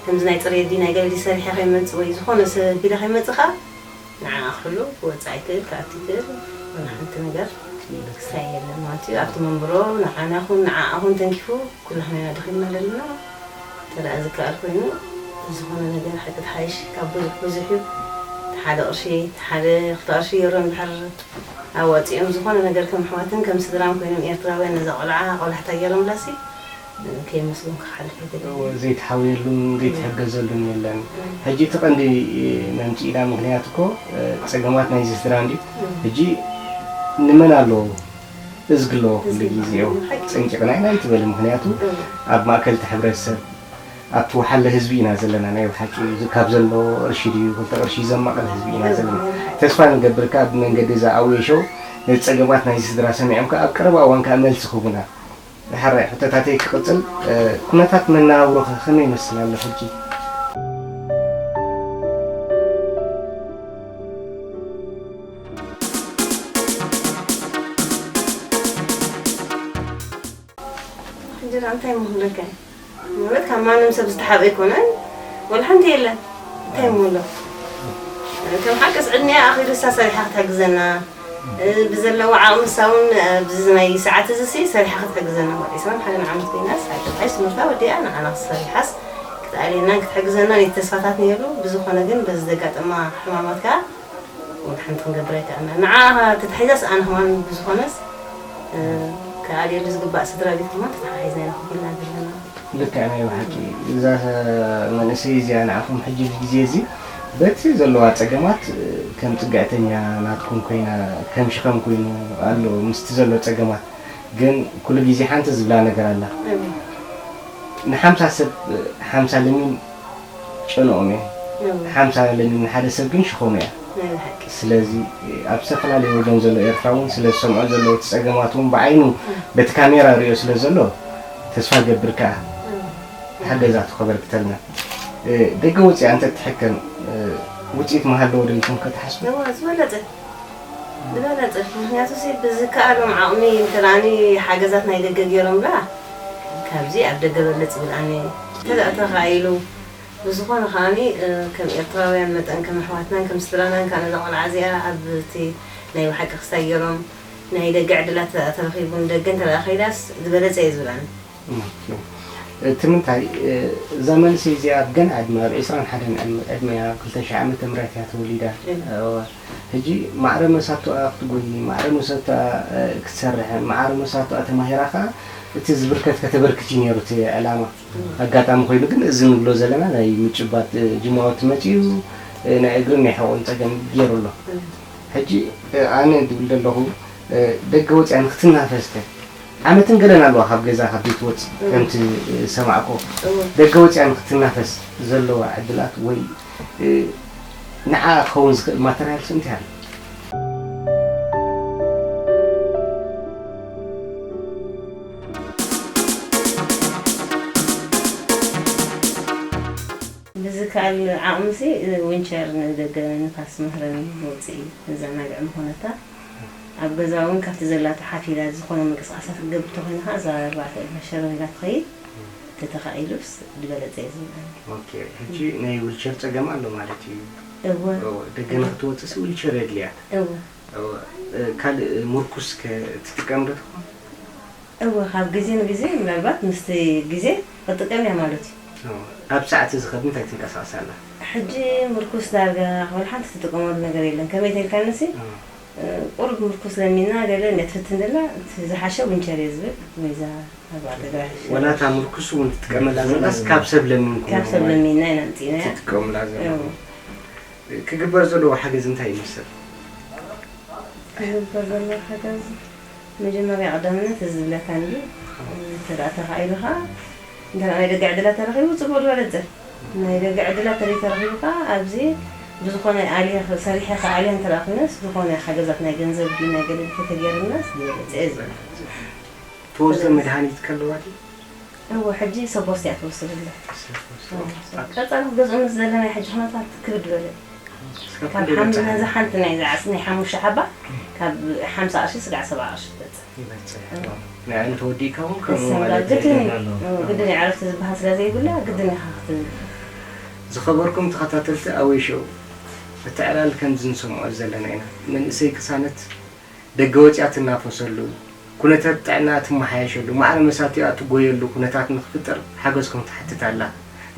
ከምዚ ናይ ጽሬት ድዩ ናይ ገለ ድዩ ሰሪሐ ከይመጽእ ወይ ዝኾነ ሰብ ቢለ ከይመጽእ ከኣ ንዓኣ ክሕሉ ክወጽእ ኣይክእል፣ ክኣቱ ይክእል፣ ወላ ሓንቲ ነገር ክሳይ የለን ማለት እዩ። ኣብቲ መንብሮ ንዓና ኹን ንዓኣ ኹን ተንኪፉ ኩላህና ኢና ደኺምና ዘለና። እንተ ደኣ ዝከኣል ኮይኑ ዝኾነ ነገር ሓቂ ትሓይሽ ካብ ብዙሕ ብዙሕ እዩ። እቲ ሓደ ቅርሺ፣ እቲ ሓደ ክልተ ቅርሺ ዩሮ እንድሕር ኣዋጺኦም ዝኾነ ነገር ከም ኣሕዋትን ከም ስድራን ኮይኖም ኤርትራውያን ነዛ ቆልዓ ቆላሕታ ገይሮምላሲ ከየመስገንኩ ክሓልፍ ኣይደልን። እወ፣ ዘይትሓውየሉን ዘይትሕገዘሉን የለን። ሕጂ እቲ ቀንዲ መምጽኢና ምኽንያት እኮ፣ እ፣ ጸገማት ናይዚ ስድራ እንድዩ። ሕጂ ንመን ኣለዎ? እዝጊ ኣለዎ ኩሉ ግዜ። እዝጊ ኣለዎ። ጸንቂቕና ኢና ኣይትበል። ምኽንያቱ ኣብ ማእከል እቲ ሕብረተሰብ፣ ኣብቲ ወሓለ ህዝቢ ኢና ዘለና። ናይ ብሓቂ እዚ ካብ ዘሎ ቅርሺ ድዩ ክልተ ቅርሺ ዘማቕል ህዝቢ ኢና ዘለና። ተስፋ ንገብር ከኣ ብመንገዲ እዛ ኣውዮ ሾው ነቲ ጸገማት ናይዚ ስድራ ሰሚዖም ከኣ ኣብ ቀረባ እዋን ከኣ መልሲ ክህቡና። ድሓራይ ሕቶታተይ ክቕጽል፣ እ፣ ኩነታት መነባብሮኸ ከመይ ይመስል ኣሎ ሕጂ? ሕጂ ደኣ እንታይ እሞ ክብለካ እየ? ማለት ካብ ማንም ሰብ ዝተሓብአ ኣይኮነን፣ ወላ ሓንቲ የለን። እንታይ እሞ ኣሎ? ከም ሓቅስ ዕድሚኣ ኣኺሉሳ ሰሪሓ ክትሕግዘና፣ እ፣ ብዘለዋ ዓቕሚ ንሳ እውን፣ እ፣ ኣብዚ ናይ ሰዓት እዚ ሲ ሰሪሓ ክትሕግዘና፣ ማለት ዒስራን ሓደን ዓመት ኮይናስ፣ ኣይተጣይሽ ትምህርታ ወዲኣ ንዓና ክትሰሪሓስ ክትኣልየናን ክትሕግዘናን እዩ ተስፋታት ነይሩ። ብዝኾነ ግን በዚ ዘጋጠማ ሕማማት ከኣ ወላ ሓንቲ ክንገብር ኣይከኣልናን። ንዓ ተታሒዛስ ኣነ ከማን ብዝኾነስ፣ እ፣ ክኣልየሉ ዝግባእ ስድራ ቤት ከማን ተተሓሒዝና ኢና ኮፍ ኢልና ዘለና። ልክዕ ናይ ብሓቂ። እዛ መንእሰይ እዚኣ ንዓኹም ሕጂ ኣብዚ ግዜ እዚ በቲ ዘለዋ ጸገማት፣ እ፣ ከም ጽግዕተኛ ናትኩም ኮይና፣ ከም ሽኸም ኮይኑ ኣሎ ምስቲ ዘሎ ጸገማት። ግን ኩሉ ግዜ ሓንቲ ዝብላ ነገር ኣላ። እም። ንሓምሳ ሰብ፣ ሓምሳ ለሚን ጨንኦም እየ። እም። ሓምሳ ለሚን ንሓደ ሰብ ግን ሽኾም እያ። ስለዚ ኣብ ዝተፈላለየ ወገን ዘሎ ኤርትራ እውን ስለ ዝሰምዖ ዘሎ እቲ ጸገማት እውን ብዓይኑ በቲ ካሜራ ርእዮ ስለ ዘሎ ተስፋ ገብር ከኣ ሓገዛቱ ከበርክተልና። ደገ ወፂኣ እንተ ትሕከም ውፅኢት መሃለዎ ዶ ኢልኩም ከትሓስቡ? እዋ ዝበለጸ ዝበለጸ ምክንያቱ ሲ ብዝከኣሎም ዓቕሚ እንተደኣኒ ሓገዛት ናይ ደገ ገይሮምላ ካብዚ ኣብ ደገ በልጽ ይብል ኣነ እንተደኣ ተኻኢሉ ብዝኾነ ከኣኒ ከም ኤርትራውያን መጠን ከም ኣሕዋትናን ከም ስድራናን ከኣ ነዛ ቆልዓ እዚኣ ኣብ እቲ ናይ ብሓቂ ክስታይ ገይሮም ናይ ደገ ዕድላት ተረኺቡ ንደገ እንተደኣ ከይዳስ ዝበለጸ እየ ዝብል ኣነ። ኦኬ። እቲ ምንታይ እዛ መንእሰይ እዚኣ ኣብ ገና ዕድመ ኣብ ዕስራን ሓደን ዕድመ ዕድመ እያ ክልተ ሽሕ ዓመተ ምህረት እያ ተወሊዳ። እወ። ሕጂ ማዕረ መሳቶኣ ክትጎይ ማዕረ መሳቶኣ ክትሰርሕ ማዕረ መሳቶኣ ተማሂራ ከዓ እቲ ዝብርከት ከተበርክት እዩ ነይሩ እቲ ዕላማ። ኣጋጣሚ ኮይኑ ግን እዚ ንብሎ ዘለና ናይ ምጭባጥ ጅማውቲ መፂኡ ናይ እግርን ናይ ሕቆን ፀገም ገይሩ ኣሎ። ሕጂ ኣነ ዝብል ዘለኹ ደገ ወፅያ ንክትናፈስ ከ ዓመትን ገለን ኣለዋ ካብ ገዛ ካብ ዘይትወፅእ ከምቲ ዝሰማዕኩ። ደገ ወፅያ ንክትናፈስ ዘለዋ ዕድላት ወይ ንዓ ክኸውን ዝኽእል ማተርያልስ እንታይ ኣሎ? ብዝከኣል ዓቕምሲ ዊንቸር ንደገ ንፋስ መህረሚ መውፅኢ መዘናግዒ ምኾነታ። ኣብ ገዛ እውን ካብቲ ዘላቶ ሓፊላ ዝኾነ ምንቅስቃሳት ክትገብር ተኾይንኻ እዛ ኣርባዕተ እግራ ሸረር ኢላ ትኸይድ ተተኻኢሉስ ዝበለፀ እየ ዝብል ኣነ። ኦኬ፣ ሕጂ ናይ ዊልቸር ፀገም ኣሎ ማለት እዩ። እወ፣ እወ፣ ደገ ንክትወፅእሲ ዊልቸር የድልያ። እወ፣ እወ፣ እ፣ ካልእ ምርኩስ ከ ትጥቀም ዶ ትኾን? እወ፣ ካብ ግዜ ንግዜ ምናልባት ምስቲ ግዜ ክትጥቀም እያ ማለት እዩ። እወ፣ ኣብ ሰዓት እዚ ከ ብምንታይ ትንቀሳቐስ ኣላ? ሕጂ ምርኩስ ዳርጋ ወላ ሓንቲ ትጥቀመሉ ነገር የለን። ከመይ ተልካንሲ? እወ። ቁሩብ ምርኩስ ለሚና ገለ እንድያ ትፍትን ደላ፣ እቲ ዝሓሸ ዊንቸር እየ ዝብል፣ ወይዛ ኣርባዕተ እግራ ወላ እታ ምርኩስ እውን ትጥቀመላ ዘላስ ካብ ሰብ ለሚንኩም ካብ ሰብ ለሚና ኢና ኣምፂእናያ። ትጥቀሙላ ዘለኹም? እዎ። ክግበር ዘለዎ ሓገዝ እንታይ ይመስል? ክግበር ዘለዎ ሓገዝ መጀመርያ ቀዳምነት እዚ ዝብለካ እንዲ እንተ ደኣ ተኻኢሉ ኸዓ እንተ ደኣ ናይ ደገ ዕድላት ተረኺቡ ጽቡቕ ዝበለጸ። ናይ ደገ ዕድላት ተዘይተረኺቡ ከኣ ኣብዚ ብዝኾነ ኣልየ ሰሪሐ ከኣልየ እንተ ደኣ ኮይነስ ዝኾነ ሓገዛት ናይ ገንዘብ ድዩ ናይ ገለ ድዩ ተተገይሩልናስ ዝበለጸ እየ ዝብል። ትወስዶ መድሃኒት ከ ኣለዋ ድዩ? እወ ሕጂ ሰቦስ እያ ትወስድ ኣላ። ቀጻሊ ክትገዝኦ ምስ ዘለና ናይ ሕጂ ኩነታት ክብድ በለ። ካብ ሓምሳ ነዛ ሓንቲ ናይ ዝዓስ ናይ ሓሙሽተ ሓባ ካብ ሓምሳ ቅርሺ ስጋዕ ሰብዓ ቅርሺ ትበጽሕ። ይበጽሕ። ናይ ኣነ ተወዲእካ እውን ከምኡ ማለት እዩ። ግድን እዩ። ግድን እዩ። ዕረፍቲ ዝበሃል ስለ ዘይብላ ግድን ኢኻ ክትብል። ዝኸበርኩም ተኸታተልቲ ኣወይ ሾው፣ እቲ ዕላል ከምዚ ንሰምዖ ዘለና ኢና። መንእሰይ ቅሳነት ደገ ወጺኣ ትናፈሰሉ፣ ኩነታት ጥዕናኣ ትመሓየሸሉ፣ ማዕረ መሳቲኣ ትጎየሉ ኩነታት ንኽፍጠር ሓገዝኩም ትሓትት ኣላ።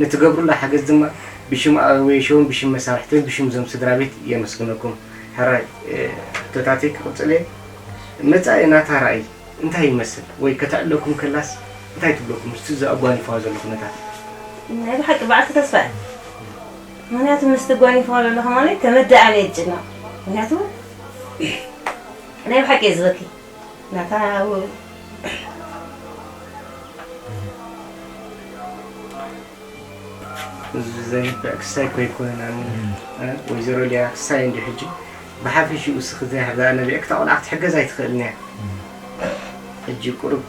ንትገብሩላ ሓገዝ ድማ ብሽም ኣወይ ሾውን ብሽም መሳርሕትን ብሽም እዞም ስድራ ቤት የመስግነኩም። ሕራይ ሕቶታተይ ክቕጽል እየ። መጻኢ ናታ ራእይ እንታይ ይመስል ወይ ከተዕልለኩም ከላስ እንታይ ትብለኩም ምስቲ እዚ ኣጓኒፍዋ ዘሎ ኩነታት? ናይ ብሓቂ በዓልቲ ተስፋ እያ። ምኽንያቱ ምስቲ ጓኒፍዋ ዘሎ ከማነይ ከመዳኣኒ እየ ዝጭነቕ። ምኽንያቱ ናይ ብሓቂ እየ ዝበኪ። ናታ ዘንብዕ ክሳይ እኮ ኣይኮነን ኣነ ወይዘሮ ሊያ ክሳይ እንዲ ሕጂ ብሓፈሽኡ እስኺ ዘይሕብኣ ነቢዕኪ እታ ቆልዓ ክትሕገዝ ኣይትኽእልን እያ። ሕጂ ቁሩብ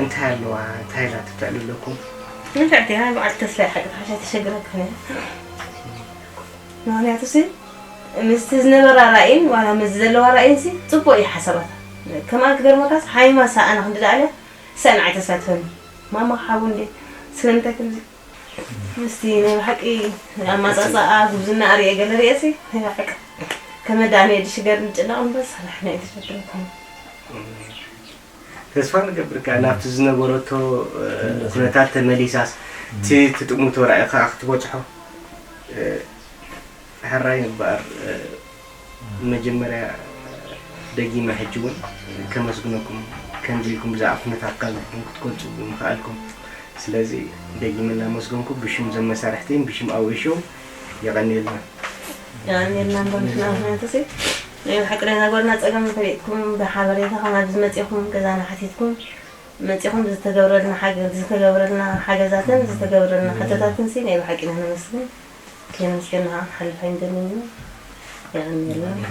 እንታይ ኣለዋ እንታይ ኢላ ትተዕልለኩም? ንፍዕቲ እያ በዓልቲ ተስፋ እያ ሓቂ ትሓሻ ተሸግረክን እያ። ምኽንያቱ ሲ ምስቲ ዝነበራ ራእይን ዋላ ምስዚ ዘለዋ ራእይን ሲ ጽቡቕ እዩ ሓሳባታ። ከማን ክገርመካስ ሓሚማ ሳኣና ክንዲ ደኣ እያ ሳእ ንዓይ ተስፋ ትፈኒ። ማማ ሓው እንዴ ስለምንታይ ከምዚ ምስቲ ናይ ብሓቂ ኣማጻጽኣ ጉብዝና ኣርእየ ገለ ርእየሲ ናይ ብሓቂ ከመዳኒ የድሽገር ንጭነቕ እምበር ሳላሕ ናይ ተሸክረኩም ተስፋ ንገብር ከኣ ናብቲ ዝነበረቶ ኩነታት ተመሊሳስ እቲ ትጥምቶ ራእይ ከኣ ክትበጽሖ ሕራይ እምበኣር መጀመርያ ደጊመ ሕጂ እውን ከመስግነኩም ከምዚ ኢልኩም ብዛዕባ ኩነታት ካልኩም ክትገልጹ ብምኽኣልኩም ስለዚ ደጊመ እናመስገንኩ ብሽም እዞም መሳርሕተይን ብሽም ኣወይ ሾው የቐንየልና። የቐንየልና እምበር ንሕና ምኽንያቱ ሲ ናይ ብሓቂ ናይ ዛጓልና ጸገም ፈሊጥኩም ብሓበሬታ ከም ኣብዚ መጺኹም ገዛና ሓቲትኩም መጺኹም ዝተገብረልና ሓገ ዝተገብረልና ሓገዛትን ዝተገብረልና ሕቶታትን ሲ ናይ ብሓቂ ኢና ነመስግን። ከየመስገንና ከዓ ክንሓልፍ ኣይንደልን ኢና። የቐንየልና።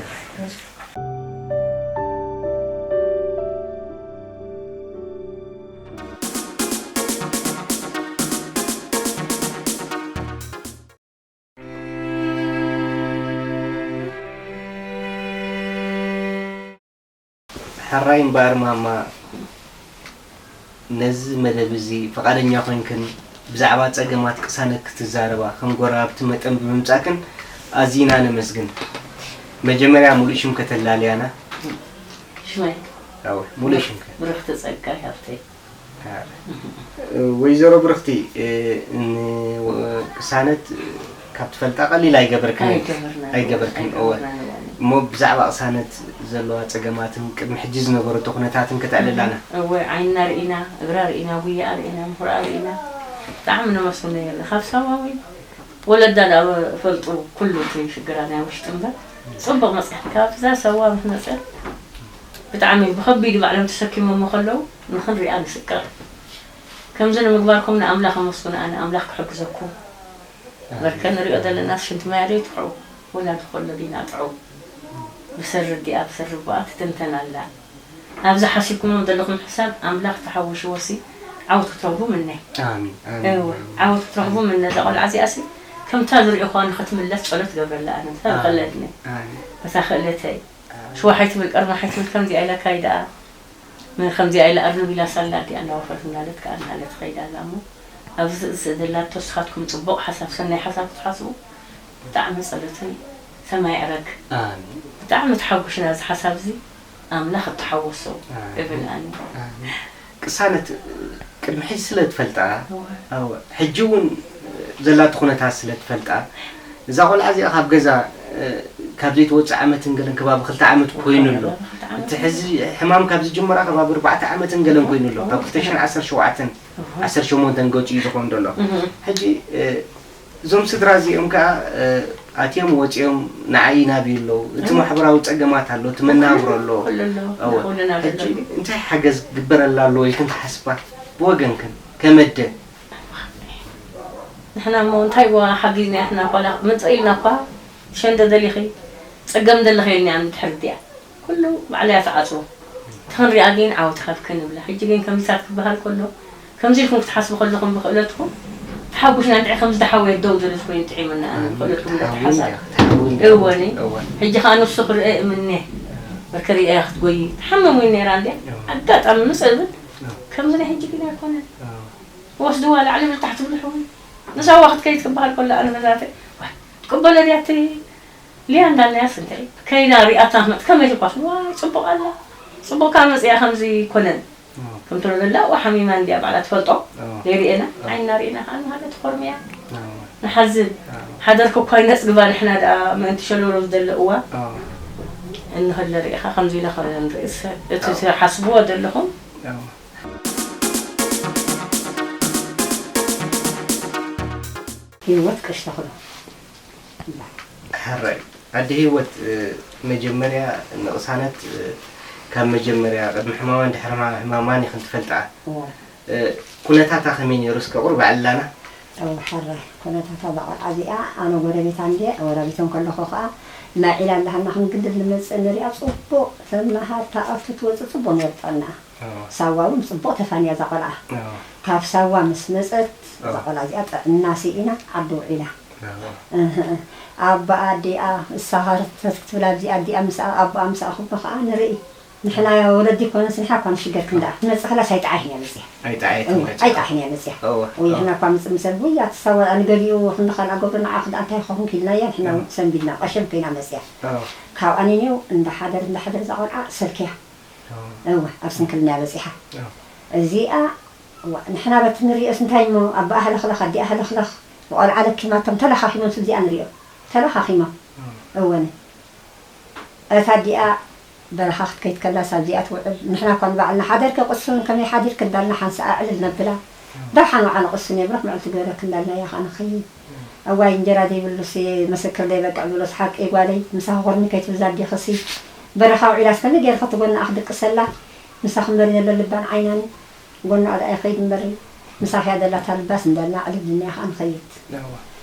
ሕራይ እምበኣር ማማ፣ ነዚ መደብ እዚ ፍቓደኛ ኮይንክን ብዛዕባ ጸገማት ቅሳነት ክትዛረባ ከም ጎረባብቲ መጠን ብምምጻእክን ኣዚና ነመስግን። መጀመርያ ሙሉእ ሽም ከተላልያና? ሽመይ? ኣወ፣ ሙሉእ ሽምከ? ብርኽቲ ጸጋይ ሃብተይ። ወይዘሮ ብርኽቲ፣ ን-፣ ቅሳነት ካብ ትፈልጣ ቀሊል ኣይገበርክን። ኣይገበርናን። ኣይገበርክን፣ እወ። ኣይገበርናን እወ። እሞ ብዛዕባ ቅሳነት ዘለዋ ጸገማትን ቅድሚ ሕጂ ዝነበረቶ ኩነታትን ከተዕልላና። እወ፣ ዓይና ርኢና፣ እግራ ርኢና፣ ጉያኣ ርኢና፣ ምኹራኣ ርኢና። ብጣዕሚ ነመስግኖ ነይርና። ካብ ሳዋ ወይ ወለዳ ደኣ ፈልጡ ኩሉ እቲ ሽግራ ናይ ውሽጢ እምበር። ጽቡቕ መጽያ። ካብዛ ሳዋ ምስ መጸት ብጣዕሚ ብኸቢድ ባዕሎም ተሰኪሞሞ ከለዉ ንኽንሪኣ ንስቀቕ። ከምዚ ንምግባርኩም ንኣምላኽ ኣመስግኑ፣ ኣነ ኣምላኽ ክሕግዘኩም። በርከ ንሪኦ ዘለና ሽንቲ ማይ ኣደይ ጥዑ፣ ወላ ንኾሎ ዲና ጥዑ። ብሰሪ ኣዲኣ፣ ብሰሪ ኣቦኣ ትትንተን ኣላ። ኣብዚ ሓሲብኩሞም ዘለኹም ሕሳብ ኣምላኽ ተሓውሽዎሲ ዓወት ክትረኽቡ ምነ። ኣሜን፣ ኣሜን፣ እወ፣ ኣሜን። ዓወት ክትረኽቡ ምነ። እዛ ቆልዓ እዚኣሲ ከምታ ዝሪኦኹዋ ንኽትምለስ ጸሎት ገብረላ ኣነ። ኣሜን፣ ተኽእለትኒ። ኣሜን። በታ ክእለተይ። ኣሜን። ሽዋ ሓይትብል ቀርማ ሓይትብል ከምዚኣ ኢላ ካይዳ። ምን ከምዚኣ ኢላ ኣርንብ ኢላ ሳላ ኣዲኣ እናወፈረት እናለት ከኣ እናለት ትኸይድ ኣላ እሞ፣ ኣብዚ ዝእዝእ ዘላ ንስኻትኩም ጽቡቕ ሓሳብ፣ ሰናይ ሓሳብ ክትሓስቡ ብጣዕሚ ጸሎተይ ሰማይ ዕረግ። ኣሜን። ብጣዕሚ ተሓጒስና እዚ ሓሳብ እዚ ኣምላኽ እተሓወሶ ኣሜን። እብል ኣነ። ኣሜን። ቅሳነት ቅድሚ ሕጂ ስለ ትፈልጣ፣ እወ። ኣወ፣ ሕጂ እውን ዘላቶ ኩነታት ስለ ትፈልጣ፣ እዛ ቆልዓ እዚኣ ካብ ገዛ፣ እ፣ ካብ ዘይትወጽእ ዓመትን ገለን ከባቢ ክልተ ዓመት ኮይኑ ኣሎ። ክልተ ዓመት እቲ ሕዚ ሕማም ካብ ዝጅምራ ከባቢ ኣርባዕተ ዓመትን ገለን ኮይኑ ኣሎ። ካብ ክልተ ሽሕን ዓሰርተ ሸውዓተን፣ እወ። ዓሰርተ ሸሞንተን ገጹ እዩ ዝኸውን ዘሎ። እህ። ሕጂ፣ እ፣ እዞም ስድራ እዚኦም ከኣ፣ እ፣ ኣትዮም ወጺኦም ንዓይ ይናብዩ ኣለዉ። እቲ እህ። ማሕበራዊ ጸገማት ኣሎ፣ እቲ መናብሮ ኣሎ። ኩሉ ኣሎ። እወ። ኩልና ሕጂ ኣለና። እንታይ ሓገዝ ክግበረላ ኣለዎ ኢልክን ትሓስባ? ብወገንክን፣ ከም ኣደ። ንሕና እሞ እንታይ ዋ ሓጊዝና ኢሕና እኳ ላ-፣ ምጽእ ኢልና እኳ ሸንደ ደሊኺ፣ ጸገም ደለኺ ኢልና ንድሕር እዲኣ። ኩሉ ባዕላ እያ ትዓጽዎ። እቲ ክንሪኣ ግን ዓወት ሃብኪ ንብላ። ሕጂ ግን ከምዚታት ክበሃል ከሎ፣ ከምዚ ኢልኩም ክትሓስቡ ከለኹም ብክእለትኩም፣ ተሓጒስና እንድዒ ከምዚ ተሓውየት ደው ዝብል ኮይኑ ጥዒሙና፣ ኣነ ኣሜን። ብክእለትኩም ክትሓውይ እንዳትሓሳብ። እያ፣ ክትሓውይ እንዳትሓሳብ። እወኒ። እወ። ሕጂ ኸኣ ንሱ ክርአ እምነ። በርከ ሪኣያ ክትጎይ። ትሓምም እውን ነይራ እንድያ። እወ። ኣጋጣሚ ምጽእ እብል። እወ። ከምዚ ናይ ሕጂ ግን ኣይኮነን። እወ። ወስድዋ ላዕሊ ብታሕቲ ብልሕዊ። ንሳዋ ክትከይድ ክበሃል ከሎ ኣነ መዛተ፣ ዋይ፣ ትቅበሎ ድያ እቲ ሊያ እንዳልናያስ እንታይ? ከይዳ ሪኣታ ክትመጽእ ከመይ ኢልኳስ? ዋይ፣ ጽቡቕ ኣላ። ጽቡቕ ካብ መጽያ ከምዚ ይኮነን። እዎ። ከምቲ ንብላ፣ ዋ፣ ሓሚማ እንድያ ባዕላ ትፈልጦ። እዎ። ዘይርእየና፣ እዎ። ዓይንና ርኢና ከኣ ንሃለ ትኾርምያ። እዎ። ንሓዝን። እዎ። ሓደርኩ እኳ ይነጽግባ ንሕና ደኣ ምእንቲ ሸለሎ ዝደለ እዋ። እዎ። እንህለ ርኢኻ ከምዚ ኢለ ከ ንርእስ፣ እቲ እዎ። ትሓስብዎ ዘለኹም። እዎ። ህይወት ቀሽታ ኹሎ። ሕራይ። ኣደ ህይወት፣ እ፣ መጀመርያ ንቕሳነት፣ እ፣ ካብ መጀመርያ ቅድሚ ሕማማን ድሕሪ ሕማ-፣ ሕማማን ኢኽን ትፈልጥኣ። እወ። እ፣ ኩነታታ ከመይ ነይሩ እስከ ቁሩብ ኣዕልላና? እወ፣ ሕራይ። ኩነታታ እዛ ቆልዓ እዚኣ ኣነ ጎረቤታ እንድየ፣ ጎረቤተን ከለኹ ኸኣ ማይ ዒላ ኣለሃና ክንግድድ ንመጽእ ንሪኣ ጽቡቕ ተምሃር ተኣቱ ትወጽእ ጽቡቕ ነይሩ ጥዕናኣ። ኣዎ። ሳዋ እውን ጽቡቕ ተፋንያ እዛ ቆልዓ። ኣዎ። ካብ ሳዋ ምስ መጸት እዛ ኣዎ። ቆልዓ እዚኣ ጥዕና ስኢና ዓዲ ውዒላ። ኣዎ። እህ፣ ኣቦኣ ኣዲኣ እሳ ሃርተት ክትብል ኣብዚ ኣዲኣ ምስኣ ኣቦኣ ምስኣ ክብሎ ከኣ ንርኢ። ንሕና ወለዲ ኮነስ ንሕና እኳ ንሽገር ክንደኣ። ኣዎ። ትመጽእ ከላስ ኣይጠዓይን እያ መጽያ። ኣይጠዓየትን እዎ፣ መጽያ። ኣይጠዓይን እያ መጽያ። እዎ፣ ወይ እዎ። ንሕና እኳ ምጽእ ምሰል ውይ ኣቲ ሳዋ ንገሊኡ ክንዲ ካልኣ ገብሮ ንዓ ክዳ እንታይ ይኸውን ክኢልናያ ንሕና እዎ። እውን ሰንቢድና ቀሸም ኮይና መጽያ። እዎ። ካብኣ ንኔው እንዳሓደር እንዳሓደር እዛ ቆልዓ ሰልክያ። እዎ። እወ፣ ኣብ ስንክልና እያ በጺሓ። እዎ። እዚኣ፣ እዋ፣ ንሕና በቲ ንሪኦስ እንታይ እሞ፣ ኣቦኣ ሃለኽለኽ፣ ኣዲኣ ሃለኽለኽ፣ ብቆልዓ ለኪማቶም ተለኻኺሞም ስብዚኣ ንሪኦ። ተለኻኺሞም። እዎ። እወ፣ ነ-፣ እታ ኣዲኣ በረኻ ክትከይድ ከላስ ኣብዚኣ ትውዕል። ንሕና እኳ ንባዕልና ሓደርከ ቅሱን ከመይ ሓዲርክ እንዳልና ሓንሳእ ኣዕልል ነብላ። እዎ። ደሓን ውዓ ንቕሱን የብርኽ ምዕልቲ ገረክ እንዳልና እያ ኸዓ ንኸይድ። እዋይ እንጀራ ዘይብሉሲ ምስክር ዘይበቅዕ ብሎስ ሓቂ ጓለይ፣ ምሳኺ ኮርኒ ከይትብዛ ኣዴኽሲ በረኻ ውዒላስ ከመይ ገይርኺ እቲ ጎናኣ ክድቅሰላ? ምሳኺ እምበር ዘሎ ልባን ዓይናን ጎናኣ ደኣ ይኸይድ እምበር ምሳኺ እያ ዘላ እታ ልባስ እንዳልና ኣዕልልና ከኣ ንኸይድ። እዋ።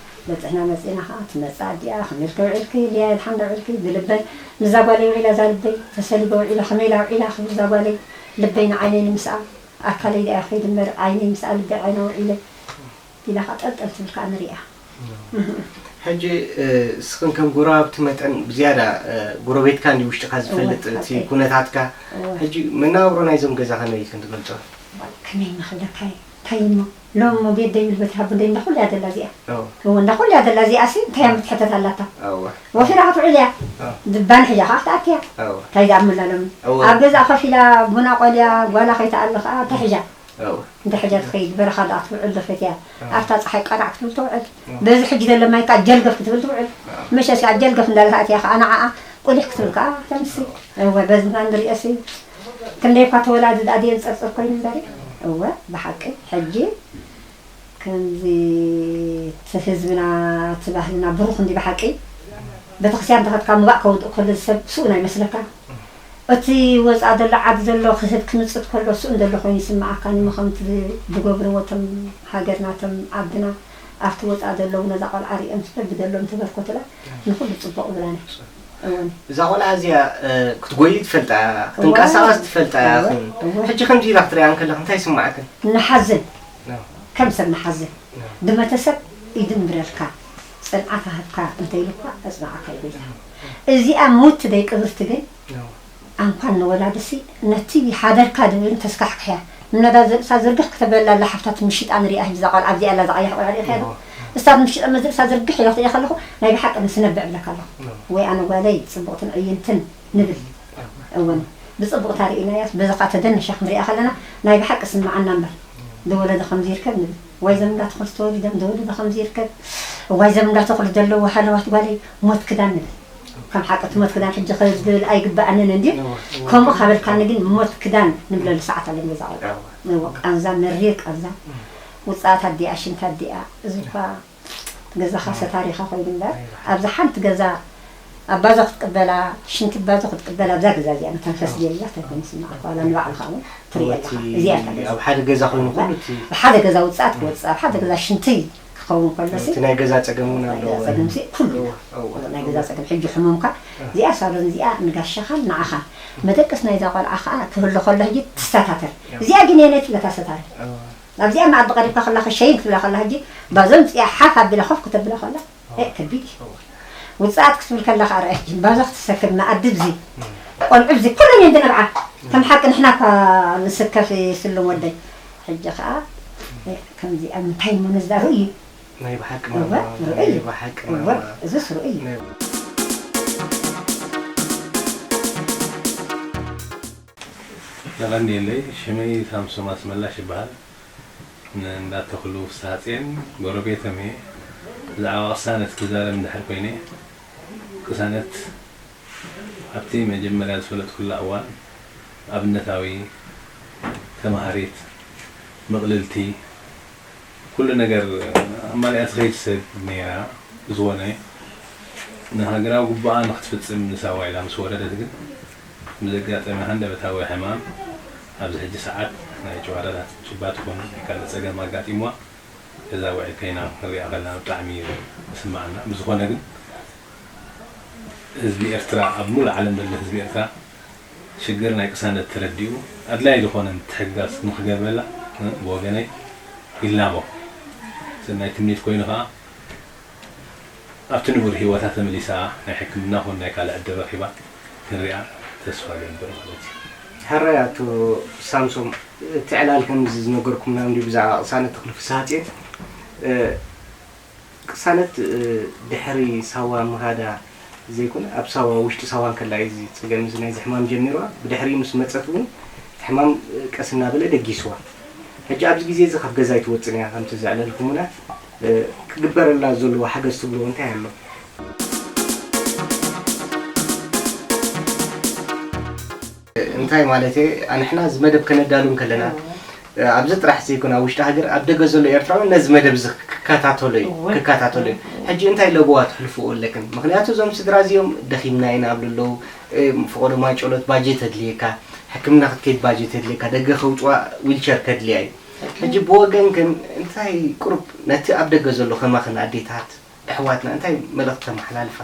በጽሕና መጺእና ኸዓ ትመጽእ ኣዲኣ፣ ከመይ ኢልኪ ውዒልኪ፣ ድያ ድሓን ዶ ውዒልኪ፣ ብልበን ምስዛ ጓለይ ውዒላ፣ እዛ ልበይ ተሰሊበ ውዒለ፣ ከመይ ኢላ ውዒላ ክብል እዛ ጓለይ፣ ልበይ ንዓይነይ ንምስኣ፣ ኣካለይ ድኣ ይኸይድ እምበር ዓይነይ ምስኣ ልበይ ዓይና ውዒለ ኢላ ኸዓ ጠልጠል ትብል ከኣ ንሪኣ። ሕጂ፣ እ፣ እስኽን ከም ጎረባብቲ መጠን ብዝያዳ፣ እ፣ ጎረቤትካ እንዲ ውሽጥካ ዝፈልጥ እወ፣ እቲ ሓቀይ። ኩነታትካ። እወ። ሕጂ መነባብሮ ናይዞም ገዛ ከመይ ኢልክን ትገልጾ? ከመይ ንኽብለካ እየ? እንታይ እሞ? ሎም እሞ ቤት ደይብል በቲ ሃቡ ደይ እንዳ ኩሉ እያ ዘላ እዚኣ። እወ። እወ፣ እንዳ ኩሉ እያ ዘላ እዚኣ ሲ፣ እንታይ እያ ምትሕተት ኣላታ? እወ። ወፊራ ክትውዕል እያ። እወ። ድባን ሒዛ ኸዓ ክትኣትያ። እወ። እንታይ ዝኣምላ ሎም? እወ። ኣብ ገዛ ከፊላ ቡና ቆልያ ጓላ ከይትኣሊ ኸዓ እንታይ ሒዛ? እወ። እንታይ ሒዛ ትኸይድ? በረኻ ደኣ ክትውዕል ዶ ፈትያ? እወ። ኣብታ ጸሓይ ቀራዕ ክትብል ትውዕል። እወ። በዚ ሕጂ ዘሎ ማይ ከኣ ጀልገፍ ክትብል ትውዕል። እወ። መሸስ ከኣ ጀልገፍ እንዳለት ኣትያ ከኣ ንዓኣ ቁሊሕ ክትብል ከኣ ተምሲ። እወ፣ በዚ ንሪኦ ሲ። ክንደይ እኳ ተወላዲ ደኣ ድየን ጸርጸር ኮይኑ እምበሪ። እወ፣ ብሓቂ ሕጂ ከምዚ እቲ ህዝብና፣ እቲ ባህልና ብሩኽ እንዲ ብሓቂ። ቤተክርስትያን እንተኸድካ ምባእ ከውድእ ከሎ ሰብ ስኡን ኣይመስለካን። እቲ ወፃእ ዘሎ ዓዲ ዘሎ ክህብ ክምፅእ ከሎ ስኡን ዘሎ ኮይኑ ይስምዓካ። እሞ ከምቲ ዝገብርዎ እቶም ሃገርና፣ እቶም ዓድና ኣብቲ ወፃእ ዘለዉ ነዛ ቆልዓ ሪኦም ስለ ብደሎም ተበርኮትላ ንኹሉ ፅቡቕ ብላና። እወን። እዛ ቆልዓ እዚኣ፣ እ፣ ክትጎይ ትፈልጣ፣ እወ። ክትንቀሳቐስ ትፈልጣ እወ። ኢኽን። እወ። ሕጂ ከምዚ ኢላ ክትሪኣ እንከለኽ እንታይ ይስምዓክን? ንሓዝን። ኖ። ከም ሰብ ንሓዝን። ኖ። ድመተሰብ ይድንብረልካ፣ ጽንዓት ኣህብካ እንተ ኢሉኳ ኣጽናዓካ እዩ ጎይታ። እዚኣ ሙት ደይ ቅብርቲ ግን ኖ። ኣንኳን ንወላድሲ ነቲ ሓደርካ ድብልን ተስካሕክሕያ። ምነዳ ዘርእሳ ዝርግሕ ክተብለላ ኣላ ሓፍታ ትምሽጣ ንሪኣ። ሕጂ እዛ ቆልዓ ኣብዚኣ ኣላ፣ እዛ ቀያሕ ቆልዓ ሪኢኻያ ዶ? ኖ። እስታ ትምሽጣ መዝርእሳ ዝርግሕ ኢላ ክትሪኣ ከለኹ ናይ ብሓቂ ንስነብዕ እብለካ ኣለኹ። ኖ። ወይ ኣነ ጓለይ ጽቡቕትን ዕይንትን ንብል። እወን፣ ብጽቡቕ ታሪእናያስ፣ በዚ ኸኣ ተደንሻ ክንሪኣ ከለና፣ ናይ ብሓቂ ስምዓና እምበር፣ ዝወለደ ከምዚ ይርከብ ንብል። ዋይ ዘም እንዳተኸልቲ ተወሊዶም፣ ዝወለደ ከምዚ ይርከብ፣ ዋይ ዘም እንዳተኸሉ ዘለዉ ሃለዋት ጓለይ፣ ሞት ክዳን ንብል። ከም ሓቂ እቲ ሞት ክዳን ሕጂ ከዝብል ኣይግብኣንን እንድዩ። እወ፣ እወ። ከምኡ ካበልካኒ ግን ሞት ክዳን ንብለሉ ሰዓት ኣለና በዛ ቆልዓ። እወ። እወ፣ ቃንዛ፣ መሪር ቃንዛ። እም። ውጽኣት ኣዲኣ፣ ሽንታ ኣዲኣ፣ እዚ እኳ ገዛኻ ሰታሪኻ ኮይኑ እምበር፣ ኣይብሓ። ኣብዚ ሓንቲ ገዛ ኣብ ባዞ ክትቅበላ፣ ሽንቲ ባዞ ክትቅበላ፣ ኣብዛ ገዛ እዚኣ መተንፈሲ እዎ። ዘይብላ እንታይ ኮይኑ ይስምዓካ? ዋላ ንባዕልኻ እውን ትርኢ እዎ፣ ኣለኻ። እቲ እዚኣ እያ እታ ገዛ። ኣብ ሓደ ገዛ ኮይኑ ኩሉ እቲ ብሓደ ገዛ ውጽኣት ክወጽእ፣ ኣብ ሓደ ገዛ ሽንቲ ክኸውን ከሎ ሲ፣ እቲ ናይ ገዛ ጸገም እውን ናይ ኣለዎ። ገዛ ጸገም ሲ ኩሉ እዎ፣ እዎ። ናይ ገዛ ጸገም። ሕጂ ሕሙምካ፣ እዎ። እዚኣ ሳሎን እዚኣ ንጋሻኻን ንዓኻን። መደቀስ ናይዛ ቆልዓ ኸኣ ክህሉ ከሎ ሕጂ ትሰታተር። እዎ። እዚኣ ግን የነቲ ነታ ሰታሪ። እዎ። ኣብዚኣ መኣዲ ቀሪብካ ከላ ኸሸይን ክትብላ ከላ ሕጂ ባዞ ኣምጺኣ ሓፍ ኣቢላ ኮፍ ከተብላ ከላ፣ እ፣ ከቢድ እዩ። እወ። ውጽኣት ክትብል ከላ ከኣ ርኣይ ሕጂ ባዞ ክትሰክም መኣዲ ብዚ፣ እም። ቆልዑ ብዚ፣ ኩለን እየን ዝነብዓ። ከም ሓቂ ንሕና እኳ ንስከፍ ይስልም ወደይ። ሕጂ ከኣ፣ እ፣ ከምዚ ኣብ ምንታይ እሞ ነዛ ርእዩ? ናይ ብሓቂ እወ፣ ማማ፣ ርእዩ። ናይ ብሓቂ እወ፣ ማማ። እዝስ ርእዩ። ናይ የቐንየለይ፣ ሽመይ ሳምሶም ኣስመላሽ ይበሃል። ንእንዳ ተኽሉ ፍስሃጽዮን ጎረቤቶም እየ። ብዛዕባ ቅሳነት ክዛረብ እንድሕር ኮይነ፣ ቅሳነት ኣብቲ መጀመርያ ዝፈለጥኩላ እዋን ኣብነታዊ፣ ተማሃሪት፣ ምቕልልቲ፣ ኩሉ ነገር ኣማሊኣ ትኸይድ ሰብ ነይራ። ብዝኾነ ንሃገራዊ ግቡኣ ንኽትፍጽም ንሳዋ ኢላ ምስ ወረደት ግን ብዘጋጠመ ሃንደበታዊ ሕማም ኣብዚ ሕጂ ሰዓት ናይ ጨጓራታት ጭባ ትኹን ናይ ካልእ ጸገም ኣጋጢምዋ ገዛ ውዒል ከይና ክንሪኣ ከለና ብጣዕሚ እዩ ዝስምዓና። ብዝኾነ ግን ህዝቢ ኤርትራ፣ ኣብ ሙሉእ ዓለም ዘሎ ህዝቢ ኤርትራ ሽግር ናይ ቅሳነት ተረዲኡ ኣድላዪ ዝኾነ ምትሕግጋዝ ንኽገብረላ፣ እ፣ ብወገነይ ይላቦ። ሰናይ ትምኒት ኮይኑ ኸኣ ኣብቲ ንቡር ህይወታ ተመሊሳ ናይ ሕክምና ኹን ናይ ካልእ ዕድል ረኺባ ክንሪኣ ተስፋ እገብር ማለት እዩ። ሕራይ ኣቶ ሳምሶም፣ እቲ ዕላል ከምዚ ዝነገርኩምና እንድዩ ብዛዕባ ቅሳነት ተኽሉ ፍስሃጽዮን፣ እ፣ ቅሳነት፣ እ፣ ድሕሪ ሳዋ ምኻዳ ዘይኮነ፣ ኣብ ሳዋ፣ ውሽጢ ሳዋ እንከላ እዩ እዚ ጸገም እዚ ናይዚ ሕማም ጀሚርዋ። ብድሕሪኡ ምስ መጸት እውን እቲ ሕማም፣ እ፣ ቀስ እናበለ ደጊስዋ። ሕጂ ኣብዚ ግዜ እዚ ካብ ገዛ ኣይትወጽእን እያ፣ ከምቲ ዘዕለልኩምና፣ እ፣ ክግበረላ ዘለዎ ሓገዝ ትብልዎ እንታይ ኣሎ? እንታይ ማለት እየ? ኣንሕና እዚ መደብ ከነዳሉ እንከለና፣ ኣብዚ ጥራሕ ዘይኮነ፣ ኣብ ውሽጢ ሃገር፣ ኣብ ደገ ዘሎ ኤርትራዊ ነዚ መደብ እዚ ክከታተሎ እዩ፣ እወ። ክከታተሎ እዩ። እወ። ሕጂ እንታይ ለበዋ ትሕልፍዎ ኣለክን? ምኽንያቱ እዞም ስድራ እዚኦም ደኺምና ኢና ኣብሉ ኣለዉ፣ እ፣ ፈቐዶ ማይ ጨሎት ባጀት ኣድልየካ፣ ሕክምና ክትከይድ ባጀት ኣድልየካ፣ ደገ ከውጽዋ ዊልቸር ከድልያ እዩ። ሕጂ ብወገንክን እንታይ ቁሩብ ነቲ ኣብ ደገ ዘሎ ከማኽን ኣዴታት ኣሕዋትና እንታይ መልእኽቲ ተመሓላልፋ?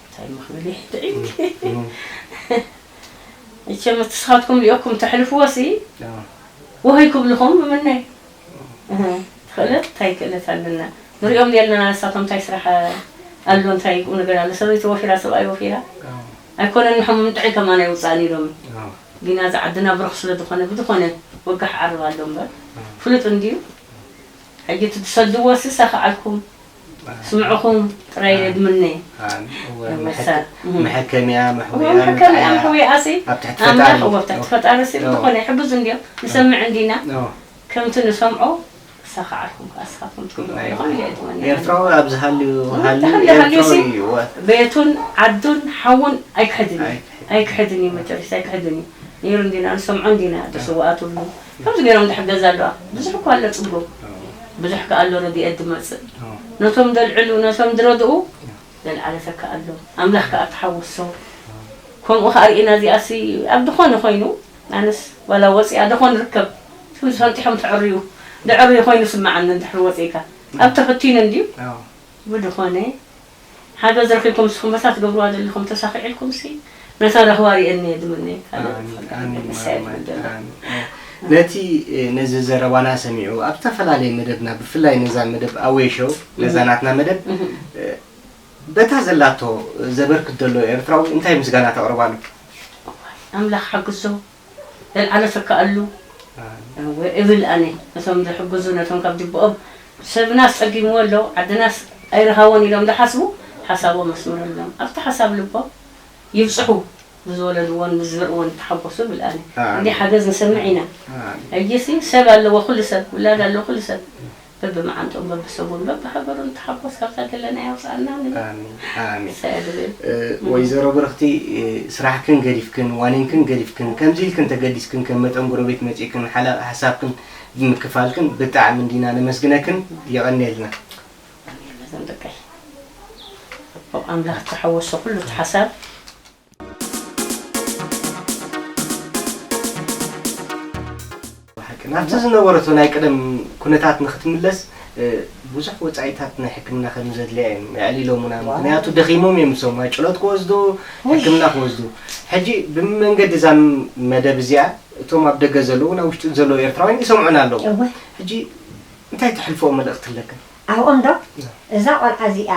እንታይ ምኽብል ጥዒምኪ? እቸ መትስኻትኩም ሊኦኩም ተሕልፍዎ ሲ ወህይ ክብልኹም ብምነይ። ትኽእለት እንታይ ክእለት ኣለና ንሪኦም ዘለና ንሳቶም እንታይ ስራሕ ኣሎ እንታይ ቁም ነገር ኣሎ ሰበይቲ ወፊራ ሰብኣይ ወፊራ ኣይኮነን ንሖም ምንጥዒ ከማን ኣይውፃእን ኢሎም ግና እዚ ዓድና ብሩኽ ስለ ዝኾነ ብዝኾነ ወጋሕ ዓርብ ኣሎ እምበር ፍሉጥ እንድዩ ሕጂ እቲ ትሰድዎ ሲ ሰኽዓልኩም ስምዕኹም ጥራይ እየ ድምነ። መሐከሚያ መሕወያ መሕከሚያ መሕወያ ሲ ኣብ ትሕቲ ኣምላኽ እዎ ኣብ ትሕቲ ፈጣሪ ሲ ብዝኾነ ይሕግዙ እንድዮም ንሰምዕ እንዲና ከምቲ ንሰምዖ ክሳኻዓልኩም ከዓ ስኻትኩም ትክእሉ ኣለኹም ኢለ እየ ድመኒ። ኤርትራዊ ኣብ ዝሃልዩ ሃልዩ ተሃልዩ ሃልዩ ሲ ኤርትራዊ እዩ። እወ። ቤቱን ዓዱን ሓውን ኣይክሕድን እዩ ኣይክሕድን እዩ መጨረሻ ኣይክሕድን እዩ ነይሩ እንዲና ንሰምዖ እንዲና ተሰዋኣትሉ ከምዚ ገይሮም ዝሕገዝ ኣለዋ ብዙሕ እኳ ኣሎ ፅጉም ብዙሕ ከኣ ኣሎ ረድኤት ዝመፅእ ነቶም ዘልዕሉ ነቶም ዝረድኡ ዘልዓለ ተካ ኣሎ ኣምላኽ ከኣ ተሓወሶ ከምኡ ከኣ ርኢና እዚኣሲ ኣብ ዝኾነ ኮይኑ ኣነስ ዋላ ወፂኣ ደኾን ርከብ ስም ሰንጢሖም ተዕርዩ ደዕርዩ ኮይኑ ስምዓኒ እንድሕር ወፂእካ ኣብ ተፈቲኑ እንድዩ ብድኾነ ሓገዝ ረኺብኩም ንስኹም በታ ትገብርዋ ዘለኹም ተሳኺዕልኩም ሲ ነታ ራህዋ ሪአኒ እየ ዝምነ ካልእ ኣሚን፣ ኣሚን፣ ንሳ እየ ማርያም፣ ትብል ዘላ ኣሚን። ነቲ ነዚ ዘረባና ሰሚዑ ኣብ ዝተፈላለየ መደብና ብፍላይ ነዛ መደብ ኣዌ ሾው ነዛ ናትና መደብ በታ ዘላቶ ዘበርክት ዘሎ ኤርትራዊ እንታይ ምስጋና ተቕርባሉ? ኣምላኽ ሓግዞ ዘልዓለ ተካኣሉ እብል ኣነ ነቶም ዝሕግዙ ነቶም ካብ ጅብኦም ሰብናስ ጸጊምዎ ኣሎ ዓድናስ ኣይረሃቦን ኢሎም ዝሓስቡ ሓሳቦም ኣስምረሎም ኣብቲ ሓሳብ ልቦም ይብጽሑ ብዝወለድዎን ብዝዘርእዎን ይተሓጎሱ እብል ኣነ እንዲ ሓገዝ ንሰምዕ ኢና ሕጂሲ ሰብ ኣለዎ ኩሉ ሰብ ውላድ ኣለዎ ኩሉ ሰብ በብመዓንጥኡን በብሰቡን በብሃገሩን ተሓጎስ ካብዛ ዘለና የውፅኣና ንብል ኣሜን ኣሜን ንሳ እያ ዝብል። ወይዘሮ ብርኽቲ ስራሕክን ገዲፍክን ዋኒንክን ገዲፍክን ከምዚ ኢልክን ተገዲስክን ከም መጠን ጎረቤት መፂእክን ሓላ ሓሳብክን ብምክፋልክን ብጣዕሚ እንዲና ነመስግነክን የቐንየልና። ኣሜን ነዞም ደቀይ ኣምላኽ ተሓወሶ ኩሉ እቲ ሓሳብ ናብቲ ዝነበረቶ ናይ ቀደም ኩነታት ንክትምለስ ብዙሕ ወፃኢታት ናይ ሕክምና ከም ዘድልያ እዮም የዕሊሎሙና። ምክንያቱ ደኺሞም እዮም ንሶም ማይ ጭሎት ክወስዱ ሕክምና ክወስዱ። ሕጂ ብመንገዲ እዛ መደብ እዚኣ እቶም ኣብ ደገ ዘለዉ ናብ ውሽጢ ዘለዉ ኤርትራውያን ይሰምዑና ኣለዉ። ሕጂ እንታይ ተሕልፍኦ መልእኽቲ ኣለክን? ኣብኦም ዶ እዛ ቆልዓ እዚኣ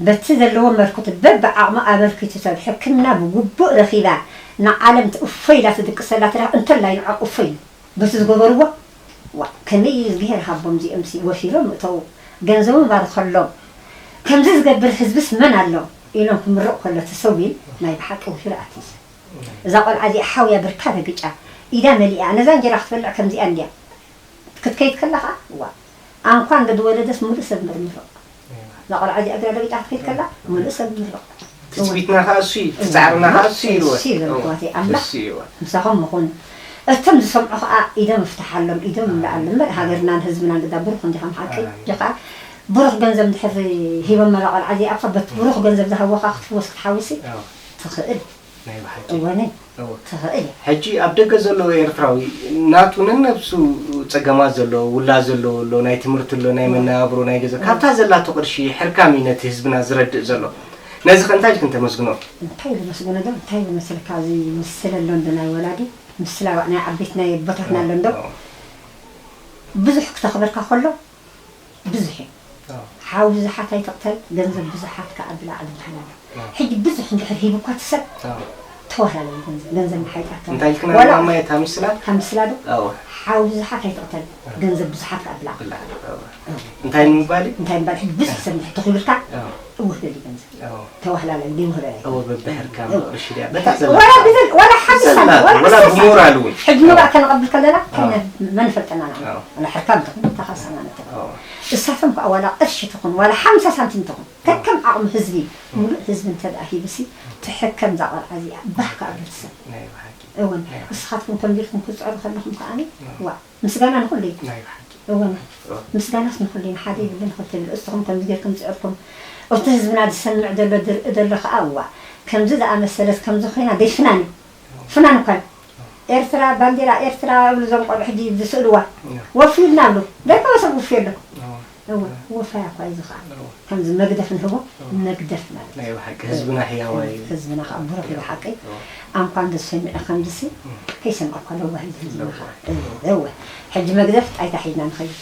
በቲ ዘለዎ መርኩት በብዓቕሙ ኣበርኪቱ ሰብ ሕክምና ብጉቡእ ረኺባ ንዓለም እፎይ ኢላ ትድቅሰላ ትረኽ እንተላይ ንዖም እፎይ ኢሉ በቲ ዝገበርዎ ዋእ ከመይ እዩ እዝግሄር ሃቦም እዚኦምሲ ወፊሮም እተው ገንዘቦም ባርኸሎም ከምዚ ዝገብር ህዝብስ መን ኣሎ ኢሎም ክምርቕ ከሎ እቲ ሰው ኢል ናይ ብሓቂ ወፊሩ ኣትዩ ሰብ እዛ ቆልዓ እዚኣ ሓውያ ብርካ ረጊጫ ኢዳ መሊኣ ነዛ እንጀራ ክትበልዕ ከምዚኣ እንድያ ክትከይድ ከላ ኸዓ ዋእ ኣንኳን ገድወለደስ ሙሉእ ሰብ ምርምሮ እዛ ቆልዓ እዚኣ ግራ ደቂጣ ክትከይድ ከላ ሙሉእ ሰብ ምርምሮ ትፅቢትና ከዓ እሱ እዩ ትፃዕርና ከዓ እሱ እዩ እሱ እዩ በልክዋት ኣምላኽ እሱ እዩ ምሳኹም ምኹን እቶም ዝሰምዑ ከዓ ኢዶም ይፍትሓሎም ኢዶም ይምልኣሎም እምበር ሃገርናን ህዝብናን ግዳ ብሩኽ እንዲኻ ሓቂ እንዲኻ ብሩኽ ገንዘብ እንድሕር ሂቦም መላ ቆልዓ እዚኣ እኳ በቲ ብሩኽ ገንዘብ ዝሃብዎ ከዓ ክትፍወስ ክትሓውሲ ትኽእል ናይ ብሓቂ እወ ነይ እወ ትኽእል እያ ሕጂ ኣብ ደገ ዘሎ ኤርትራዊ ናቱ ነነብሱ ጸገማት ዘሎ ውላድ ዘለዎ ኣሎ ናይ ትምህርቲ ኣሎ ናይ መነባብሮ ናይ ገዛ ካብታ ዘላቶ ቅርሺ ሕርካም እዩ ነቲ ህዝብና ዝረድእ ዘሎ ነዚ ከ እንታይ ኢልክን ተመስግኖ እንታይ ዝመስግኖ ዶ እንታይ ዝመስለካ እዚ ምስለ ኣሎ እንዶ ናይ ወላዲ ምስላ ናይ ዓበይቲ ናይ ኣቦታትና ኣሎ እንዶ ብዙሕ ክተኽበርካ ከሎ ብዙሕ እዩ። ሓው ብዙሓት ኣይትቕተል፣ ገንዘብ ብዙሓት ከኣ ብላዕ ዝበሃል ኣሎ። ሕጂ ብዙሕ እንድሕር ሂቡኳ እቲ ሰብ ተዋህላለ እዩ ገንዘብ፣ ገንዘብ ንሓይጣ እንታይ ኢልክና ዋላ ማማ እታ ምስላ? እታ ምስላ ዶ? ኣዎ። ሓው ብዙሓት ኣይትቕተል፣ ገንዘብ ብዙሓት ከኣ ብላዕ። ብላዕ። ኣዎ። እንታይ ንምባል እዩ? እንታይ ምባል ሕጂ ብዙሕ ሰብ እንድሕር ተኺብርካ ኣዎ። እውህ በል እዩ ገንዘብ። ኣዎ። ተዋህላለ እዩ ይውህበ። ኣዎ በብሕርካ ቅርሺ ድያ በታ ዘላ ዋላ ብዘል ዋላ ሓንቲ ሳንቲም ዘላ ዋላ ወላ ሓንቲ ሳንቲም። ብሞራል እውን። ሕጂ ንባዕ ከነቐብል ከለና እንታይ መን ይፈልጠና ንዓና? ዋላ ሕርካ ምትኹን ተኻሰና ነተ። ኣዎ። እሳቶም ከዓ ዋላ ቅርሺ ትኹን ዋላ ሓምሳ ሳንቲም ትኹን ከከም ዓቕሚ ህዝቢ ሙሉእ ህዝቢ እንተ ደኣ ሂቡሲ ትሕከም እዛ ቆልዓ እዚኣ ባህ ከኣ ቤተሰብ ናይ ብሓቂ እውን ናይ ብሓቂ ንስኻትኩም ከምዚ ኢልኩም ክትፅዕሩ ከለኹም ከዓኒ ዋእ ምስጋና ንኹሉ እዩ ናይ ብሓቂ እውን እዎ ምስጋናስ ንኹሉ እዩ ንሓደ ይብልን ክትብል እስኹም ከምዚ ጌርኩም ፅዕርኩም እቲ ህዝብና ዝሰምዕ ዘሎ ዝርኢ ዘሎ ከዓ እዋ ከምዚ ዝኣመሰለት ከምዚ ኮይና ደይ ፍናን እዩ ፍናን እኳ እዩ ኤርትራ ባንዴራ ኤርትራ እብሉ እዞም ቆልዑ ሕጂ ዝስእልዋ ወፍዩልና እብሉ ደቀ ሰብ ውፍዩ ኣሎ እወ፣ ወፋያ እኳ እዩ ዝኸዓ። ከምዚ መግደፍ ንህቦ፣ መግደፍ ማለት እዩ። ናይ ብሓቂ ህዝብና ሕያዋይ እዩ። ህዝብና ከዓ ብሩኽ እዩ ብሓቂ። ኣንኳ እንዶ ሰሚዐ ከምዚ ሲ፣ ከይሰምዐ እኳ ለዋህ እዩ ህዝብና ከዓ። እወ፣ ሕጂ መግደፍ ጣይታ ሒዝና ንኸይድ።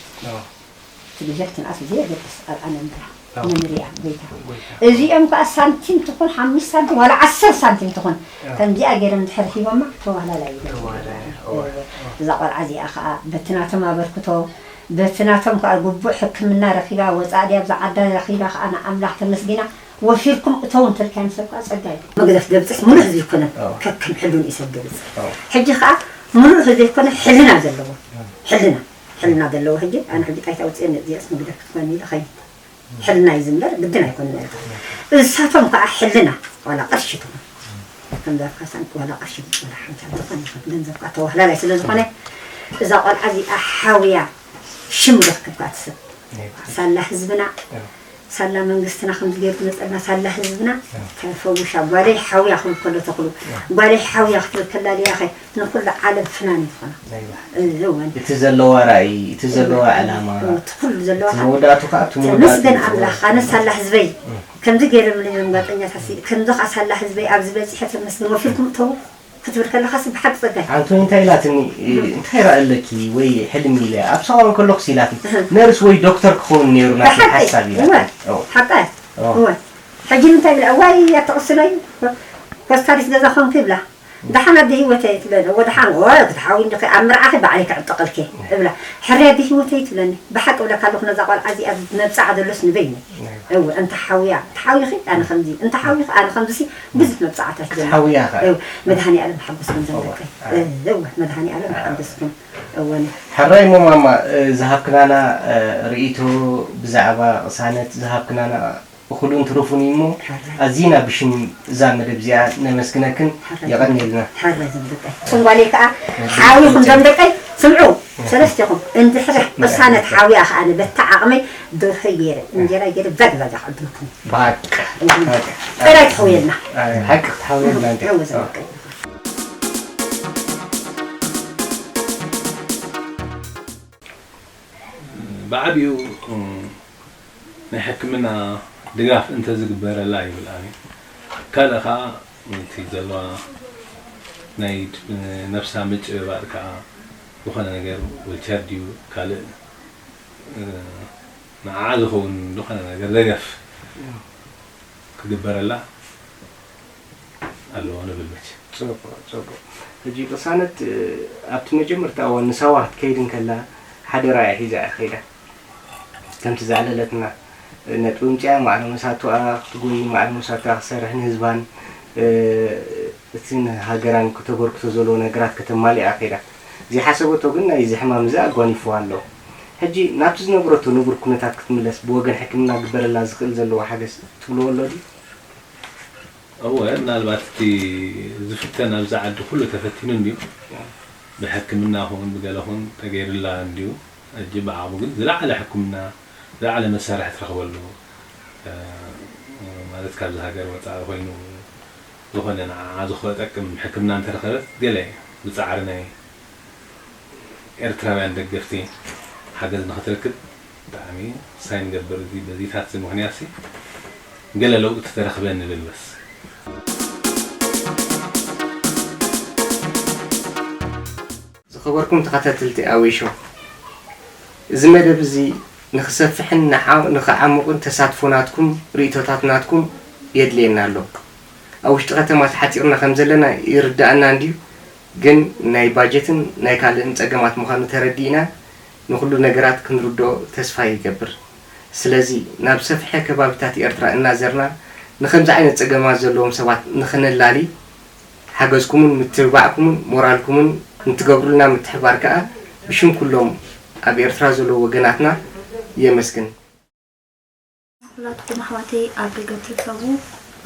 እቲ ግደፍ ትንኣስ ብዘየገድስ ኣብ ኣነ ምድራ። ኣዎ። መምርያ ጎይታ። ጎይታ። እዚኦም ከዓ ሳንቲም ትኹን ሓሙሽተ ሳንቲም ዋላ ዓሰርተ ሳንቲም ትኹን ከምዚኣ ገይሮም ድሕር ሂቦማ ተዋህላላ እዩ። ተዋህላላ፣ እወ፣ እወ። እዛ ቆልዓ እዚኣ ከዓ በቲ ናቶም ኣበርክቶ በቲ ናቶም ከዓ ግቡእ ሕክምና ረኺባ ወፃእ ድያ ብዛ ዓዳ ረኺባ ከዓ ንኣምላኽ ተመስጊና ወፊርኩም እተው እንተልካዮም ሰብ ከዓ ፀጋ እዩ። መግደፍ ገብፅሕ ሙሉእ ህዝቢ ይኮነን። ኣዎ። ከከም ሕሉን እዩ ሰብ ገብፅሕ። ኣዎ። ሕጂ ከዓ ሙሉእ ህዝቢ ይኮነ ሕልና ዘለዎ ሕልና ሕልና ዘለዎ ሕጂ ኣነ ሕጂ ጣይታ ውፅኤ ነዚኣስ መግደፍ ክትኮኒ ኢለ ኸይድ ሕልና እዩ ዝምበር ግድን ኣይኮነ ነርካ እሳቶም ከዓ ሕልና ዋላ ቅርሺ ትኾን ከምዛ ካሳን ዋላ ቅርሺ ዋላ ሓንቲ ዝኾነ ይኹን ገንዘብ ከዓ ተዋህላላይ ስለ ዝኾነ እዛ ቆልዓ እዚኣ ሓውያ ሽም ዘክብካ ትስብ ሳላ ህዝብና ሳላ መንግስትና ከምዚ ገይሩ ዝመፀና ሳላ ህዝብና ተፈውሻ ጓለይ ሓውያ ክብል ከሎ ተኽሉ ጓለይ ሓውያ ክትብል ከላ ድያኸ ንኩሉ ዓለም ፍናን እዩ ዝኾና እወን እቲ ዘለዋ ራእይ እቲ ዘለዋ ዕላማ እቲ ኩሉ ዘለዋ እቲ መወዳእቱ ከዓ እቲ መወዳእቱ ተመስገን ኣምላኽ ኣነ ሳላ ህዝበይ ከምዚ ገይሮም ነዞም ጋጠኛታት ከምዚ ከዓ ሳላ ህዝበይ ኣብዚ በፂሐ ተመስገን ወፊርኩም እተው ክትብል ከለኻሲ ብሓቂ ጸጋይ። ኣንቶኒ እንታይ ኢላትኒ፣ እንታይ ርኣ ኣለኪ ወይ ሕልሚ ኢለ ኣብ ሳዋ እንከለኹስ ኢላትኒ፣ ነርስ ወይ ዶክተር ክኸውን ነይሩ ናተይ ብሓቂ ሓሳብ እወ ኢላትኒ። ሓቃ እወ ሕጂ እንታይ ኢለ እዋይ ኣትቕስኖይ ኮስታሪስ ገዛ ኾንኩ ይብላ ደሓን ኣደ ህይወተይ ትብለኒ እወ ደሓን እወ ክትሓዊ እንዲኺ ኣብ መርዓኺ ባዕለይ ክዕጠቐልኪ እብላ ሕርያ ኣደ ህይወተይ ትብለኒ ብሓቂ እብለካ ኣለኹ ነዛ ቆልዓ እዚኣ መብፅዓ ዘሎስ ንበይነይ እወ እንተ ሓውያ እንተ ሓዊኺ ኣነ ከምዚ እንተ ሓዊኺ ኣነ ከምዚ ሲ ብዙሕ መብፅዓታት ዘሎ ሓውያ ኸ እው መድሃኒ ዓለም ሓጎስኩም ዘምለጠ እው መድሃኒ ዓለም ሓጎስኩም እወነ ሕራይ ሞ ማማ ዝሃብክናና ርእይቶ ብዛዕባ ቅሳነት ዝሃብክናና እኹሉን ትሩፉን እዩ እሞ ኣዚና ብሽም እዛ መደብ እዚኣ ነመስግነክን የቐንየልና። ሓራይ ዘምለጠ ስንጓሌ ከዓ ሓዊኹም ዘምለጠ ስምዑ ሰለስቲኹም እንድሕሪ ቅሳነት ሓውያ ከዓ በታ ዓቕመይ ደርሆ ገይረ እንጀራ ገይረ ቫግ ቫግ ኣቕድመኩም ባቅ ጥራይ ትሕውየልና ሓቂ ክትሓውየልና እንተ እወ ዘምለጠ ብዓቢኡ ናይ ሕክምና ድጋፍ እንተዝግበረላ ይብል ኣነ። ካልእ ኸዓ እቲ ዘለዋ ናይ ነብሳ ምጭብባጥ ከዓ ዝኾነ ነገር ዊልቸር ድዩ ካልእ ንዓ ዝኸውን ዝኾነ ነገር ደገፍ ክግበረላ ኣለዎ ንብል መቸም። ፅቡቕ ፅቡቕ። ሕጂ ቅሳነት ኣብቲ መጀመርታ እዋን ንሳዋ ክትከይድ እንከላ ሓደራ እያ ሒዛ እያ ከይዳ። ከምቲ ዘዕለለትና ነጥቢ ምፅኣ ማዕረ መሳትዋ ክትጎይ ማዕረ መሳትዋ ክትሰርሕ ንህዝባን እቲ ንሃገራን ከተበርክቶ ዘለዎ ነገራት ከተማልእ እያ ከይዳ። ዘይሓሰበቶ ግን ናይዚ ሕማም እዚ ኣጓኒፍዋ ኣሎ። ሕጂ ናብቲ ዝነበረቶ ንቡር ኩነታት ክትምለስ ብወገን ሕክምና ክግበረላ ዝኽእል ዘለዎ ሓገዝ ትብልዎ ኣሎ ድዩ? እወ፣ ምናልባት እቲ ዝፍተን ኣብዚ ዓዲ ኩሉ ተፈቲኑ እንድዩ። ብሕክምና ኹን ብገለ ኹን ተገይርላ እንድዩ። ሕጂ ብዓቕሙ ግን ዝለዓለ ሕክምና፣ ዝለዓለ መሳርሒ ትረኽበሉ ማለት ካብዚ ሃገር ወፃኢ ኮይኑ ዝኾነ ንዓዓ ዝጠቅም ሕክምና እንተረኸበት ገለ ብፃዕሪ ናይ ኤርትራውያን ደገፍቲ ሓገዝ ንኽትረክብ ብጣዕሚ ሳይ ንገብር እዚ በዚታት እዚ ምኽንያት ሲ ገለ ለውጢ ተተረኽበ ንብል በስ ዝኸበርኩም ተኸታተልቲ ኣወይ ሾው እዚ መደብ እዚ ንኽሰፍሕን ንዓው ንኽዓሙቕን ተሳትፎ ናትኩም ርእይቶታት ናትኩም የድልየና ኣሎ ኣብ ውሽጢ ከተማ ተሓፂርና ከም ዘለና ይርዳእና እንድዩ ግን ናይ ባጀትን ናይ ካልእን ፀገማት ምዃኑ ተረዲእና ንኹሉ ነገራት ክንርድኦ ተስፋ ይገብር። ስለዚ ናብ ሰፍሐ ከባቢታት ኤርትራ እናዘርና ንኸምዚ ዓይነት ፀገማት ዘለዎም ሰባት ንኸነላሊ ሓገዝኩምን ምትብባዕኩምን ሞራልኩምን ንትገብሩልና ምትሕብባር ከኣ ብሽም ኩሎም ኣብ ኤርትራ ዘለዉ ወገናትና የመስግን። ኩላትኩም ኣሕዋተይ ኣብ ደገ ትርከቡ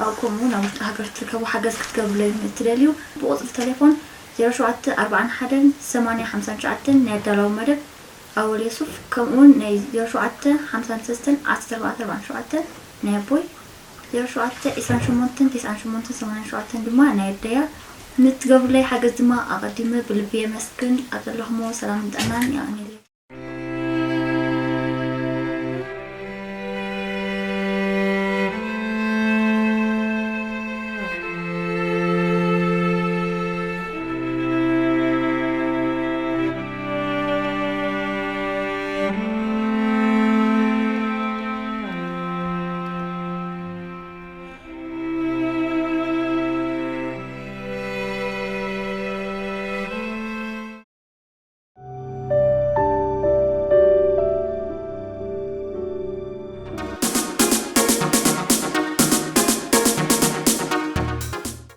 ኣብ ከምኡ እውን ኣብ ውሽጢ ሃገር ትርከቡ ሓገዝ ክትገብሩለይ እትደልዩ ብቁፅሪ ተሌፎን ዜሮ ሸውዓተ ኣርባዓን ሓደን ሰማንያ ሓምሳን ትሽዓተን ናይ ኣዳላዊ መደብ ኣወል የሱፍ ከምኡ እውን ናይ ዜሮ ሸውዓተ ሓምሳን ሰለስተን ዓሰርተ ኣርባዕተ ኣርባዓን ሸውዓተን ናይ ኣቦይ ዜሮ ሸውዓተ ዒስራን ሸሞንተን ተስዓን ሸሞንተን ሰማንያን ሸውዓተን ድማ ናይ ኣደያ ንትገብሩለይ ሓገዝ ድማ ኣቐዲመ ብልቢ የመስግን ኣብ ዘለኹምዎ ሰላምን ጥዕናን የቐንየለይ።